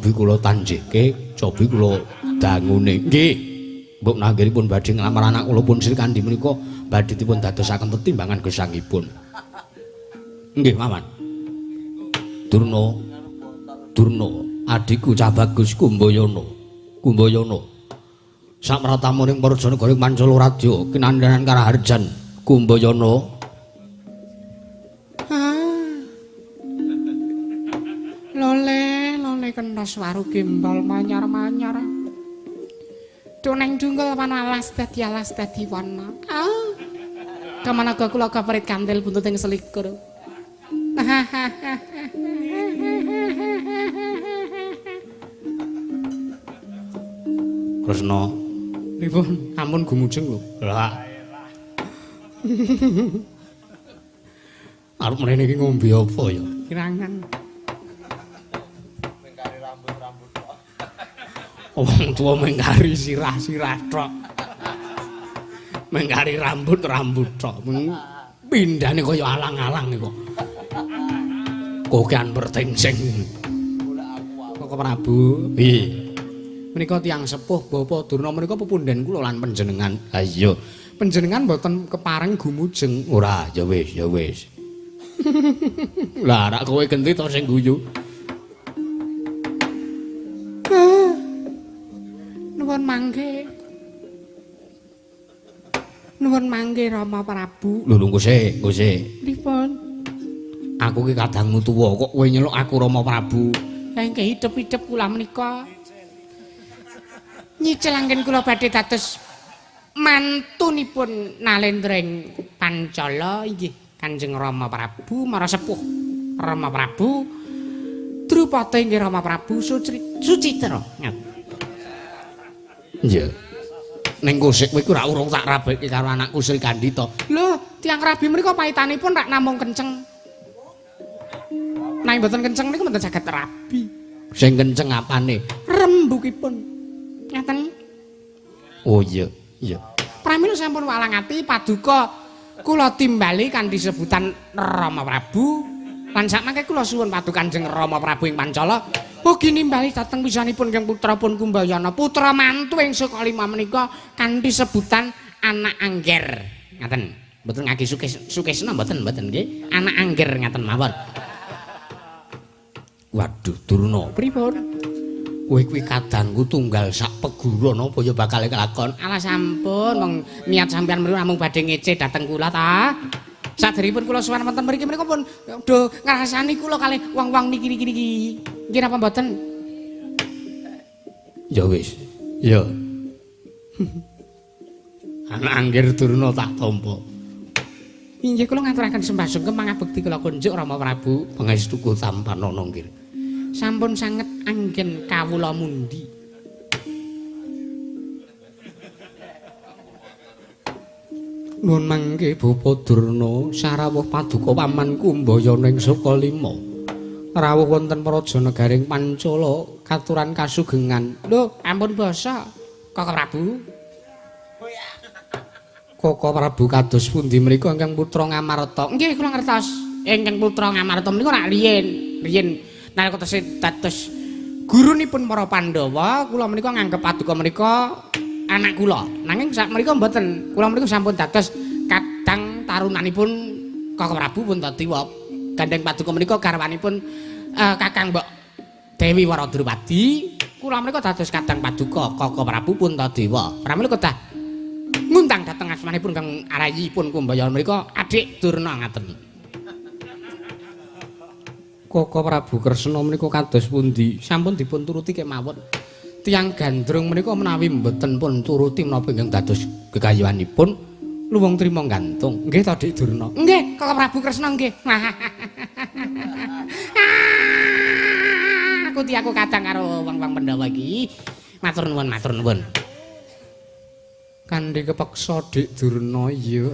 kula tanjihke, cobi kula dangune. Nggih. Mbok nanggenipun badhe nglamar anak kula pun Sri Kandi menika badhe dipun dadosaken tetimbangan gesangipun. Nggih, Paman. Durna, Durna, adhiku cah bagus Kumbayana. Kumbayana. Samratamuning para janagara ing Pancala Radya kinandhanan karaharjan Kumbayana. Lole, lole kentos waru gembal manyar-manyar. Duneng dunggul wana alas dadi alas dadi wana. Ah. Kamanaga kula kaperit kandel buntut ing selikur. Kresna, pripun? Ampun gumujeng lho. Lah. Arep mrene iki ngombe apa ya? Kirangan. Mengkari rambut-rambut tok. Wong tuwa mengkari sirah-sirah tok. Mengkari rambut-rambut tok. Pindhane kaya alang-alang kok. Kokean bertengseng. Kok Prabu? Piye? Menika tiyang sepuh Bapak Durna menika pepundhen kula lan panjenengan. Ha iya. Panjenengan mboten kepareng gumujeng. Ora, ya wis, ya wis. Lah rak kowe genti to sing guyu. Nuwun mangke. Nuwun mangke Rama Prabu. Lho lho engko sik, engko sik. Pripun? Aku ki kadangmu tuwa kok kowe nyeluk aku Rama Prabu. Lah inggih idep-idep kula menika. Nyicil anggen kula badhe dados mantunipun Nalendra ing Pancala inggih Kanjeng Rama Prabu mara sepuh Rama Prabu Drupada inggih Rama Prabu Sucitra. Iya. Ning kosek kowe iku ora urung tak rabeke karo anakku Sri Kandi to. Lho, tiyang rabi menika paitanipun rak namung kenceng. Nek mboten kenceng niku mboten saged rabi. Sing kenceng apane? Rembugipun. Ngaten. Oh iya, iya. Pramila sampun walang ati paduka kula timbali kanthi sebutan Rama Prabu. Lan sakmangke kula suwun paduka Kanjeng Rama Prabu ing Pancala ugi nimbali dhateng pisanipun Kang putra pun Kumbayana, putra mantu ing Sukalima menika kanthi sebutan anak angger. Ngaten. Mboten ngaki sukesna mboten mboten nggih. Anak angger ngaten mawon. Waduh, Durna, Pripun? Kowe kuwi kadangku tunggal sak peguron apa ya bakal kelakon? Alah sampun, wong niat sampean mriku namung badhe ngece dhateng kula ta. Saderipun kula sowan wonten mriki menika pun do ngrasani kula kalih wong-wong niki niki niki. Nggih napa mboten? Ya wis. Ya. Anak angger Durna tak tampa. Inggih kula ngaturaken sembah sungkem mangabekti kula kunjuk Rama Prabu. Pangestuku tampanana nggih. Sampun sanget anggen kawula mundi. Nun mangke Bapa Durna sarawuh paduka paman Kumbayana ing Sukalima. Rawuh wonten praja negaring Pancala katuran kasugengan. Lho, ampun basa Kaka Prabu. Kaka Prabu kados pundi mriku ingkang putra Ngamarta? Nggih, kula ngertos. Ingkang putra Ngamarta menika rak riyin. Riyin nalika tesih dados gurunipun para Pandhawa, kula menika nganggep paduka menika anak kula. Nanging sak menika mboten. Kula menika sampun dados kadang tarunanipun Kaka Prabu Puntadewa. Gandeng paduka menika garwanipun Kakang Mbok Dewi Waradrupadi. Kula menika dados kadang paduka Kaka Prabu Puntadewa. Pramila kedah ngundang dhateng asmanipun kang arayipun Kumbayana menika Adik Durna ngaten. Kaka Prabu Kresna menika kados pundi? Sampun dipun turuti kemawon. Tiyang gandrung menika menawi mboten pun turuti menapa ingkang dados kekayuanipun luwung trima gantung. Nggih ta Dik Durna? Nggih, Kaka Prabu Kresna nggih. Aku tiaku kadang karo wong-wong Pandhawa iki. Matur nuwun, matur nuwun. Kanthi kepeksa Dik Durna iya.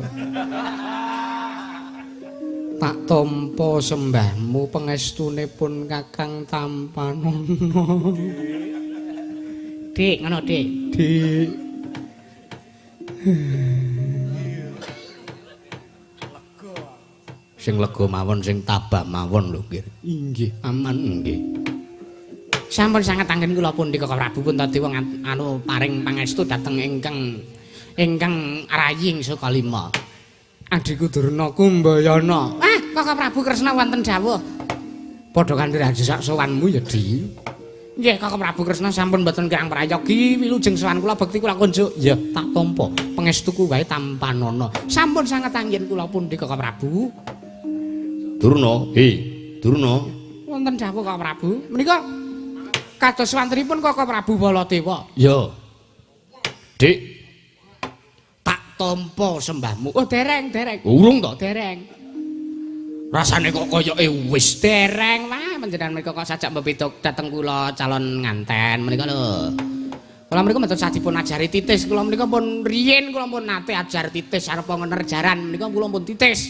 Tak tampa sembahmu pengestune pun Kakang tampanana. Dik, ngono Dik. Dik. Sing lega mawon, sing tabah mawon lho nggih. Inggih, aman nggih. Sampun sanget anggen kula pundi Kaka Prabu Puntadewa anu paring pangestu dhateng ingkang rayi ing Sukalima. Adhiku Durna Kumbayana. Ah, Kaka Prabu Kresna wonten dawuh. Padha kanthi raja sak sowanmu ya, Di. Nggih, Kaka Prabu Kresna sampun mboten kirang prayogi wilujeng sowan kula bekti kula kunjuk. Ya, tak tampa. Pangestuku wae tampanana. Sampun sanget anggen kula pundi Kaka Prabu. Durna, he, Durna. Wonten dawuh Kaka Prabu. Menika kados wantenipun Kaka Prabu Baladewa. Ya. Dik. Tak tampa sembahmu. Oh, dereng, dereng. Urung to? Dereng. Rasane kok koyoke wis dereng. Wah, panjenengan menika kok sajak mbepito dhateng kula calon nganten menika lho. Kula menika mboten sadipun ajari titis, kula menika pun riyin kula pun nate ajar titis arep ngener jaran menika kula pun titis.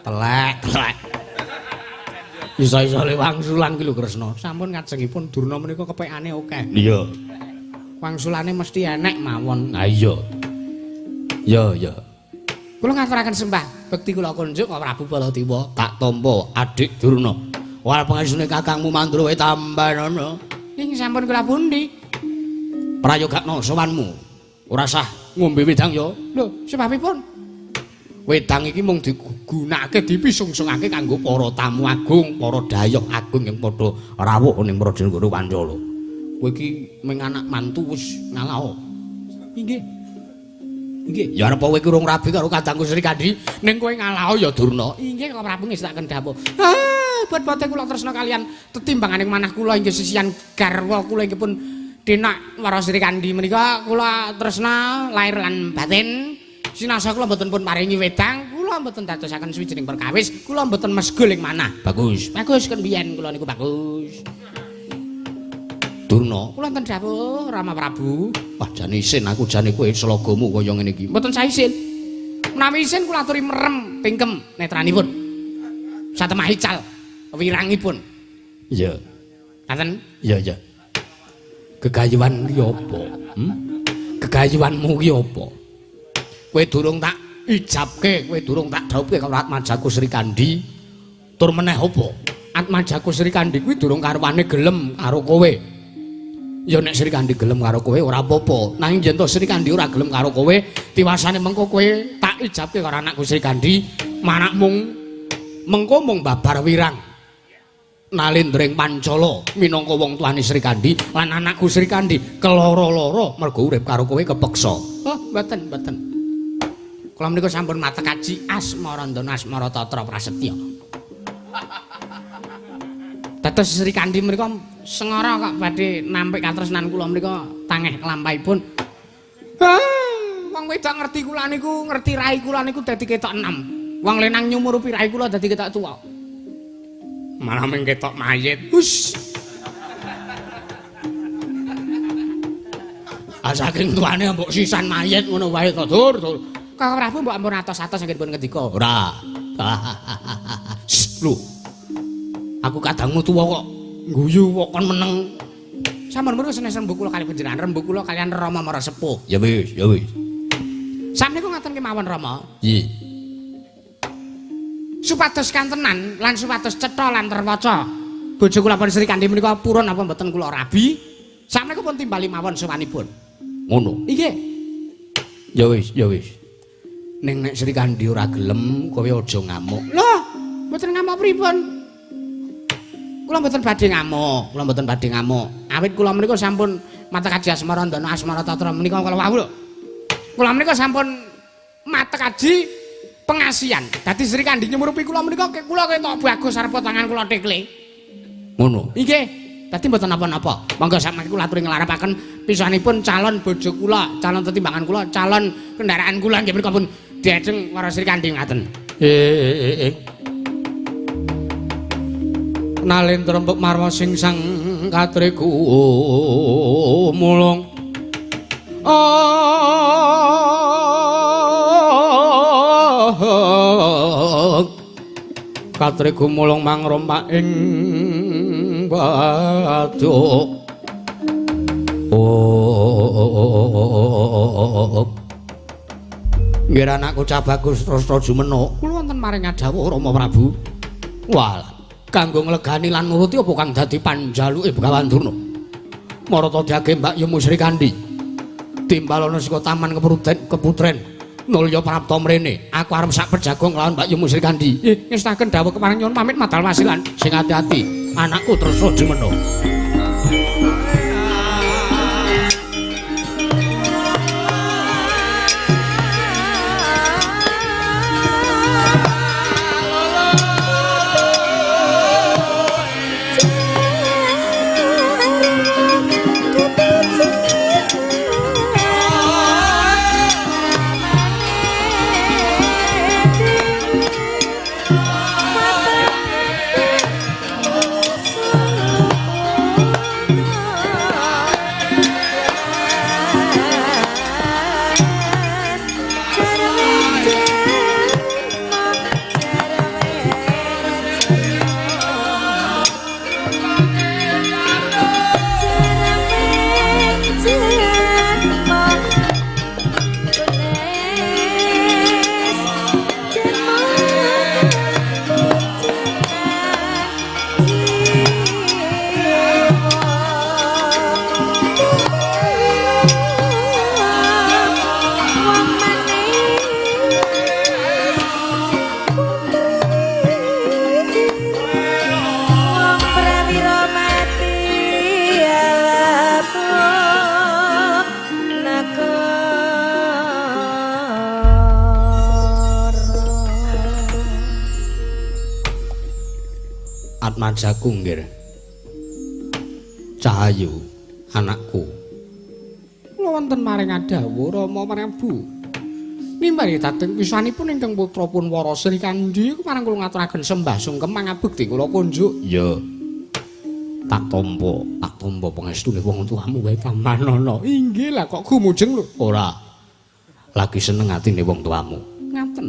Telek, telek. Isa-isa le wangsulan ki lho Kresna. Sampun ngajengipun Durna menika kepekane akeh. Iya. Wangsulane mesti enek mawon. Ha iya. Ya, ya. Kula ngaturaken sembah bekti kula kunjuk Kaka Prabu Baladewa. Tak tampa Adik Durna. Ora pangesune kakangmu Mandra wae tambanana. Ing sampun kula pundi? Prayogakno sowanmu. Ora sah ngombe wedang ya. Lho, sebabipun? Wedang iki mung digunakake dipisungsungake kanggo para tamu agung, para dayoh agung yang padha rawuh ning Prajanegara Pancala. Kowe iki mung anak mantu wis ngalaho. Inggih. Nggih, ya arep kowe iki urung rabi karo kadangku Sri Kandi, ning kowe ngalaho ya Durna. Inggih Kaka Prabu ngestakaken dawuh. Ah, bot-bote kula tresna kalian tetimbanganing manah kula inggih sisian garwa kula inggih pun Denak Wara Sri Kandi menika kula tresna lahir lan batin. Sinasa kula mboten pun paringi wedang, kula mboten dadosaken suwijining perkawis, kula mboten mesgul ing manah. Bagus. Bagus kon biyen kula niku bagus. Durna. Kula wonten dawuh Rama Prabu. Wah, jane isin aku jane kowe slagamu kaya ngene iki. Mboten saya isin. Menawi isin kula aturi merem pingkem netranipun. Satemah ical wirangipun. Iya. Ngaten? Iya, iya. Gegayuhan ki apa? Gegayuhanmu ki apa? Kowe durung tak ijabke, kowe durung tak dhawuhke karo Atmajaku Srikandhi. Tur meneh apa? Atmajaku Srikandhi kuwi durung karuane gelem karo kowe. Ya nek Srikandhi gelem karo kowe ora apa-apa. Nanging yen to Srikandhi ora gelem karo kowe, tiwasane mengko kowe tak ijabke karo anakku Srikandhi, manak mung mengko mung babar wirang. Nalendring Pancala minangka wong tuane Srikandhi lan anakku Srikandhi keloro-loro mergo urip karo kowe kepeksa. Oh, mboten, mboten. Kula menika sampun matek aji asmarandana asmara tatra prasetya. Dados Srikandhi menika sengara kok badhe nampik katresnan kula menika tangeh kelampahipun. Wong wedok ngerti kula niku, ngerti rai kula niku dadi ketok enem. Wong lanang nyumurupi rai kula dadi ketok tuwa. Malah mung ketok mayit. Hus. Ah saking tuane mbok sisan mayit ngono wae to, Dur, Dur. Kakang Prabu mbok ampun atos-atos anggen pun ngendika. Ora. Lho. Aku kadangmu tuwa kok guyu kok kon meneng. Sampun menika senes rembug kula kali panjenengan, rembug kula kalian Rama Mara Sepuh. Ya wis, ya wis. Sakmenika ngaten kemawon Rama. Nggih. Supados kantenan lan supados cetha lan terwaca. Bojo kula pun Srikandhi menika purun apa mboten kula rabi? Sakmenika pun timbali mawon sowanipun. Ngono. Nggih. Ya wis, ya wis. Ning nek Srikandhi ora gelem, kowe aja ngamuk. Lho, mboten ngamuk pripun? Kula mboten badhe ngamuk, kula mboten badhe ngamuk. Awit kula menika sampun matek aji asmara ndana asmara tatra menika kala wau lho. Kula menika sampun matek aji pengasihan. Dadi Srikandhi nyumurupi kula menika kula ketok bagus arep tangan kula tekle. Ngono. Nggih. Dadi mboten napa-napa. Monggo sampeyan kula aturi nglarapaken pisanipun calon bojo kula, calon tetimbangan kula, calon kendaraan kula nggih menika pun diajeng para Srikandhi ngaten. Nalendra mbok marwa sing sang katriku mulung. Katriku mulung mangrompak ing waduk. Nggih anakku cah bagus terus jumenuk. Kula wonten maring dawuh Rama Prabu. Walah, kanggo nglegani lan nuruti apa kang dadi panjaluke Begawan Durna. Marata diage Mbak Yumu Srikandhi. Timbalono saka taman keputren nulya prapta mrene. Aku arep sak pejago nglawan Mbak Yumu Srikandhi. Ngestaken dawuh kepareng nyuwun pamit madal wasilan. Sing ati-ati, anakku terus jumenuk. Atmajaku nggih. Cahayu anakku. Kula wonten maring dawuh Rama Prabu. Nimbali dhateng pisanipun ingkang putra pun Wara Srikandhi kepareng kula ngaturaken sembah sungkem mangabekti kula kunjuk. Iya. Tak tampa pangestune wong tuamu wae Kamanana. Inggih lah kok gumujeng lho. Ora. Lagi seneng atine wong tuamu. Ngaten.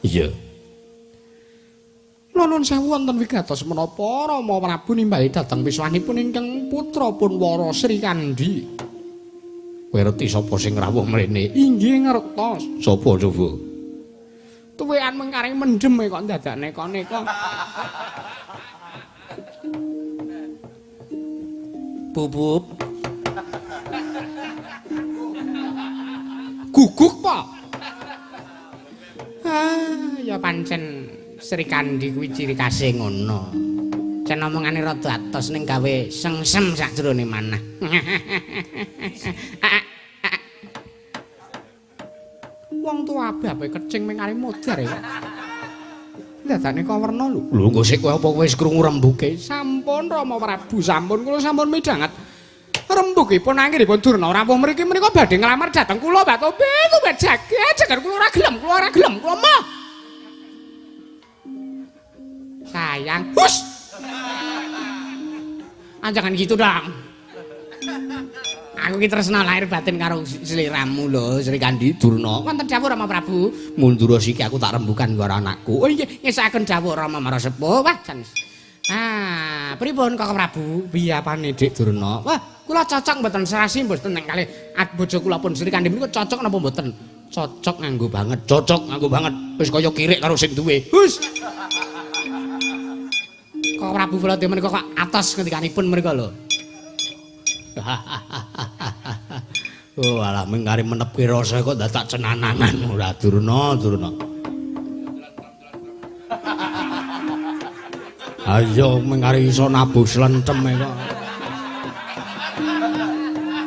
Iya. Nuwun sewu wonten wigatos menapa Rama Prabu nimbali dhateng wiswanipun ingkang putra Punwara Sri Kandi. Kowe ngerti sapa sing rawuh mrene? Inggih ngertos. Sapa coba? Tuwekan mengkaring mendem kok dadak neka-neka. Bubub. Guguk, Pak. Ah, ya pancen Sri Kandi kuwi ciri khase ngono. Cen omongane rada atos ning gawe sengsem sakjroning manah. Wong tuwa ababe kecing mengare modar ya. Dadane kok werna lho. Lho engko sik kowe apa kowe wis krungu rembuke? Sampun Rama Prabu, sampun kula sampun midhanget. Rembugipun anggenipun Durna rawuh mriki menika badhe nglamar dhateng kula Mbak Tobe, Tobe jagat, jagat kula ora gelem, kula ora gelem, kula moh. Sayang, hus. Ah, jangan gitu dong. Aku ki tresna lahir batin karo sliramu lho, Sri Kandi Durna. Wonten dawuh Rama Prabu. Mundur siki aku tak rembukan karo anakku. Oh inggih, ngesakaken dawuh Rama Marasepuh. Wah, jan. Ah, pripun Kakang Prabu? Piyapane Dik Durna? Wah, kula cocok mboten serasi mboten nek kalih bojo kula pun Sri Kandi menika cocok napa mboten? Cocok nganggo banget, cocok nganggo banget. Wis kaya kirik karo sing duwe. Hus. Kakang Prabu Baladewa menika kok atos ngendikanipun menika lho. Oh alah mengkari menepke rasa kok dadak cenanangan ora Durna, Durna. Ayo mengkari iso nabuh slentem kok.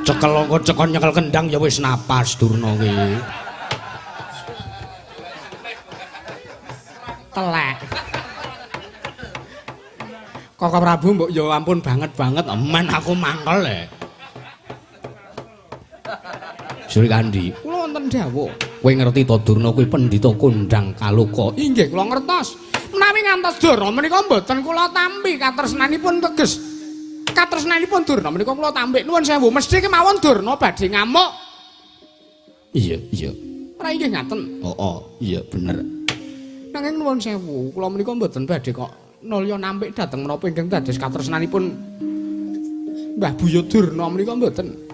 Cekel kok cekon nyekel kendang ya wis napas Durna ki. Telek. Kakang Prabu mbok ya ampun banget-banget men aku mangkel e. Sri Kandi, kula wonten dawuh. Kowe ngerti to Durna kuwi pendhita kondhang kaloka? Inggih kula ngertos. Menawi ngantos Durna menika mboten kula tampi katresnanipun teges. Katresnanipun Durna menika kula tampi. Nuwun sewu, mesti kemawon Durna badhe ngamuk. Iya, iya. Ora inggih ngaten. Heeh, iya bener. Nanging nuwun sewu, kula menika mboten badhe kok nulya nampik dhateng menapa ingkang dados katresnanipun Mbah Buyut Durna menika mboten.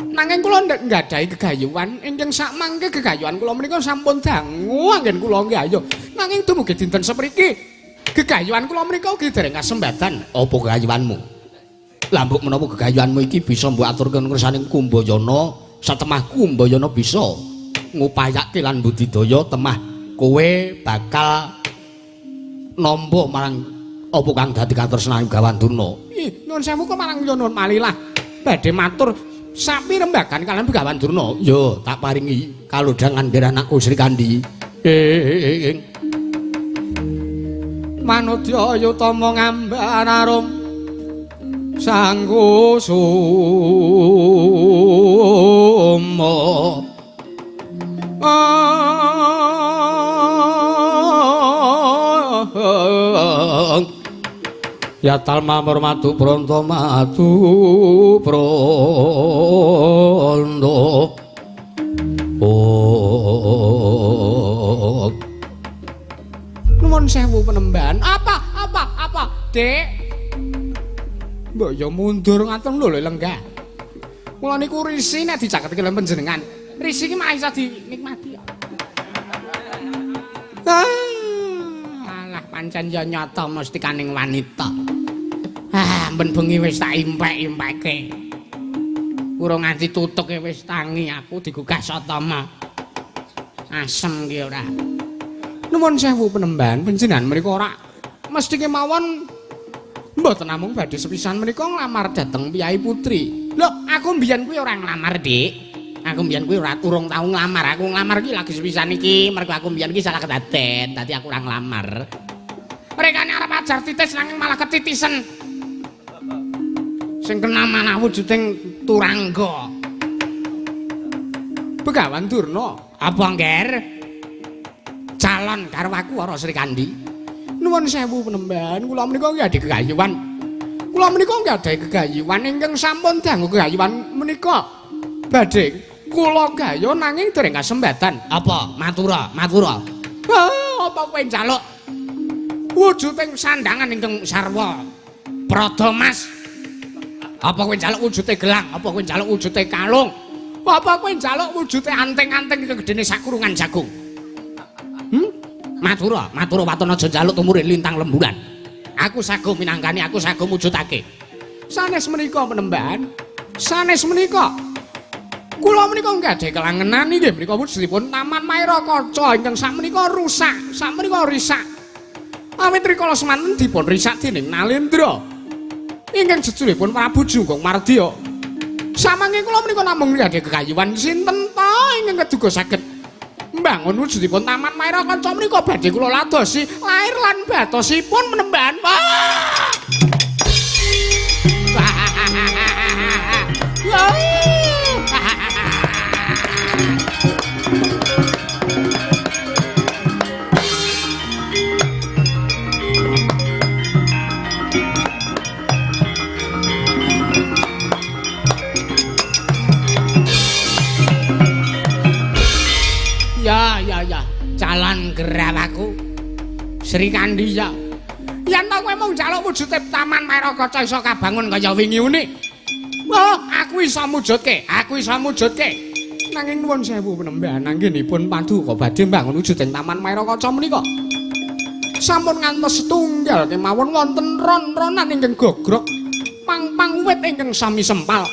Nanging kula nggadahi gegayuhan ingkang sakmangke gegayuhan kula menika sampun dangu anggen kula nggayuh. Nanging dumugi dinten sepriki gegayuhan kula menika ugi dereng kasembadan. Apa gegayuhanmu? Lah mbok menapa gegayuhanmu iki bisa mbok aturke ngersaning Kumbayana, satemah Kumbayana bisa ngupayake lan budidaya temah kowe bakal nampa marang apa kang dadi katresnan Gawan Durna. Ih, nuwun sewu kok marang nuwun malilah. Badhe matur sapi rembagan kalian Begawan Durna. Yo, tak paringi kalodhangan nggih anakku Sri Kandi. Manudya yutama ngamban arum sangkusuma. Yatal mamur madu pronto madu pronto. Oh. Nuwun sewu penemban. Apa apa apa, Dik? Mbok ya mundur ngaten lho lenggah. Kula niku risi nek dicaketke kaliyan panjenengan. Risi iki malah iso dinikmati. Ah. Pancen ya nyata mestikaning wanita. Ah, ben bengi wis tak impek-impeke. Urung nganti tutuke wis tangi aku digugah Satama. Asem ki ora. Nuwun sewu penemban, panjenengan menika ora mesti kemawon mboten namung badhe sepisan menika nglamar dhateng Piyai Putri. Lho, aku mbiyen kuwi ora nglamar, Dik. Aku mbiyen kuwi ora urung tau nglamar. Aku nglamar ki lagi sepisan iki, mergo aku mbiyen ki salah kedaden, dadi aku ora nglamar. Rekane arep ajar titis nanging malah ketitisen. Sing kena manah wujuding turangga. Begawan Durna, apa ngger? Calon karo aku ora Sri Kandi. Nuwun sewu penemban, kula menika nggih adhe gegayuhan. Kula menika nggih adhe gegayuhan ingkang sampun dangu gegayuhan menika badhe kula gayuh nanging dereng kasembatan. Apa? Matura, matura. Apa kowe njaluk wujuding sandangan ingkang sarwa prada mas? Apa kowe njaluk wujude gelang? Apa kowe njaluk wujude kalung? Apa kowe njaluk wujude anting-anting ingkang gedene sakurungan jagung? Matura, matura waton aja njaluk tumurun lintang lembulan. Aku sago minangkani, aku sago mujudake. Sanes menika penemban, sanes menika. Kula menika nggadahi kelangenan inggih menika wujudipun Taman Maerakaca ingkang sakmenika rusak, sakmenika risak. Awit rikala semanten dipun risak dening Nalendra. Ingkang jejulipun Prabu Jungkung Mardya. Samangke kula menika namung nggadahi gegayuhan sinten ta ingkang keduga saged mbangun wujudipun Taman Maerakaca menika badhe kula ladosi lair lan batosipun menemban. Ya ya ya, calon gerawaku Sri Kandi ya. Yen ta kowe mung njaluk wujude Taman Maerakaca iso kabangun kaya wingi uni. Oh, aku iso mujudke, aku iso mujudke. Nanging nuwun sewu penemban anggenipun paduka badhe mbangun wujuding Taman Maerakaca menika. Sampun ngantos setunggal kemawon wonten ron-ronan ingkang gogrok pang-pang wit ingkang sami sempal.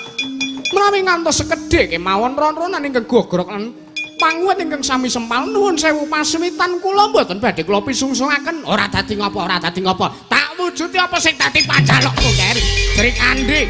Menawi ngantos sekedhik kemawon ron-ronan ingkang gogrok lan pangwit ingkang sami sempal, nuwun sewu paswitan kula mboten badhe kula pisungsungaken. Ora dadi ngapa, ora dadi ngapa. Tak wujuti apa sing dadi panjalukmu, Keri. Sri Kandi.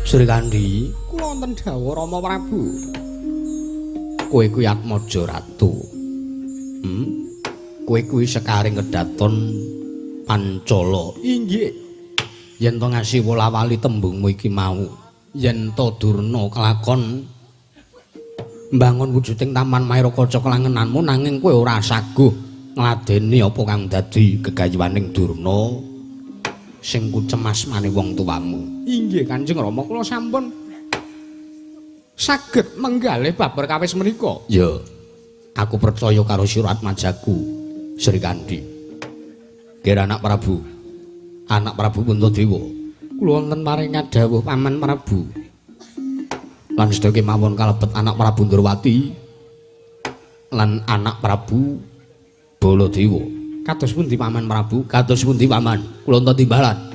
Sri Kandi, kula wonten dawuh Rama Prabu. Kowe kuwi Atmaja Ratu. Kowe kuwi sekaring kedaton Pancala. Inggih. Yen to ngasi wola-wali tembungmu iki mau, yen to Durna kelakon mbangun wujuding Taman Maerakaca kelangenanmu, nanging kowe ora saguh ngladeni apa kang dadi gegayuhaning Durna sing kucemas mane wong tuamu. Inggih Kanjeng Rama, kula sampun saged menggalih bab perkawis menika. Ya, aku percaya karo sira Atmajaku Sri Kandi. Kira anak Prabu, anak Prabu Puntadewa. Kula wonten paring dawuh Paman Prabu. Lan sedaya kemawon kalebet anak Prabu Ndrawati lan anak Prabu Baladewa. Kados pundi Paman Prabu? Kados pundi Paman? Kula ento timbalan.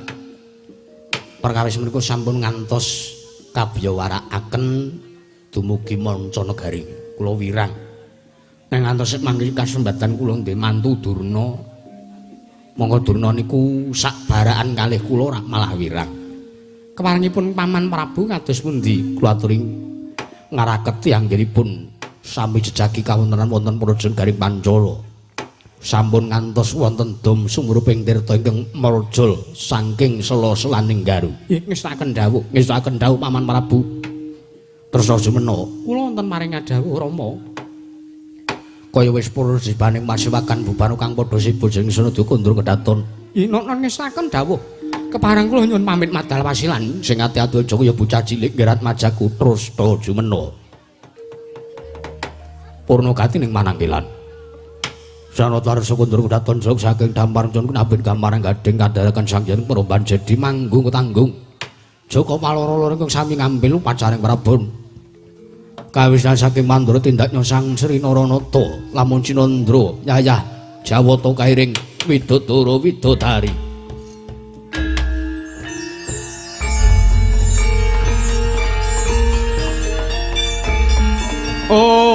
Perkawis menika sampun ngantos kabyawarakaken dumugi manca negari. Kula wirang. Nek ngantos mangke kasembatan kula nggih mantu Durna. Monggo Durna niku sak barakan kalih kula rak malah wirang. Keparengipun Paman Prabu kados pundi? Kula aturi ngaraketi anggenipun sami jejagi kawontenan wonten Praja Garing Pancala. Sampun ngantos wonten dom sumruping tirta ingkang merjol saking sela-selaning garu. Ngestakaken dawuh, ngestakaken dawuh Paman Prabu. Terus aja mena. Kula wonten maring dawuh Rama. Kaya wis purun sibaning masiwakan bubano kang padha sibuk jeneng Sunada kondur kedaton. Inono ngestakaken dawuh. Kepareng kula nyuwun pamit madal wasilan sing ati-ati aja kaya bocah cilik gerat majaku terus to jumena. Purnagati ning manangkilan. Sanata rasa kundur kudaton jog saking dampar jon kunabin gambaran gading kadharaken Sang Hyang Peromban jadi manggung tanggung. Joko paloro-loro ingkang sami ngambil upacaring Prabon. Kawisnan saking Mandura tindaknya Sang Sri Naranata lamun Cinandra yayah Jawata kairing widodara widodari. Oh.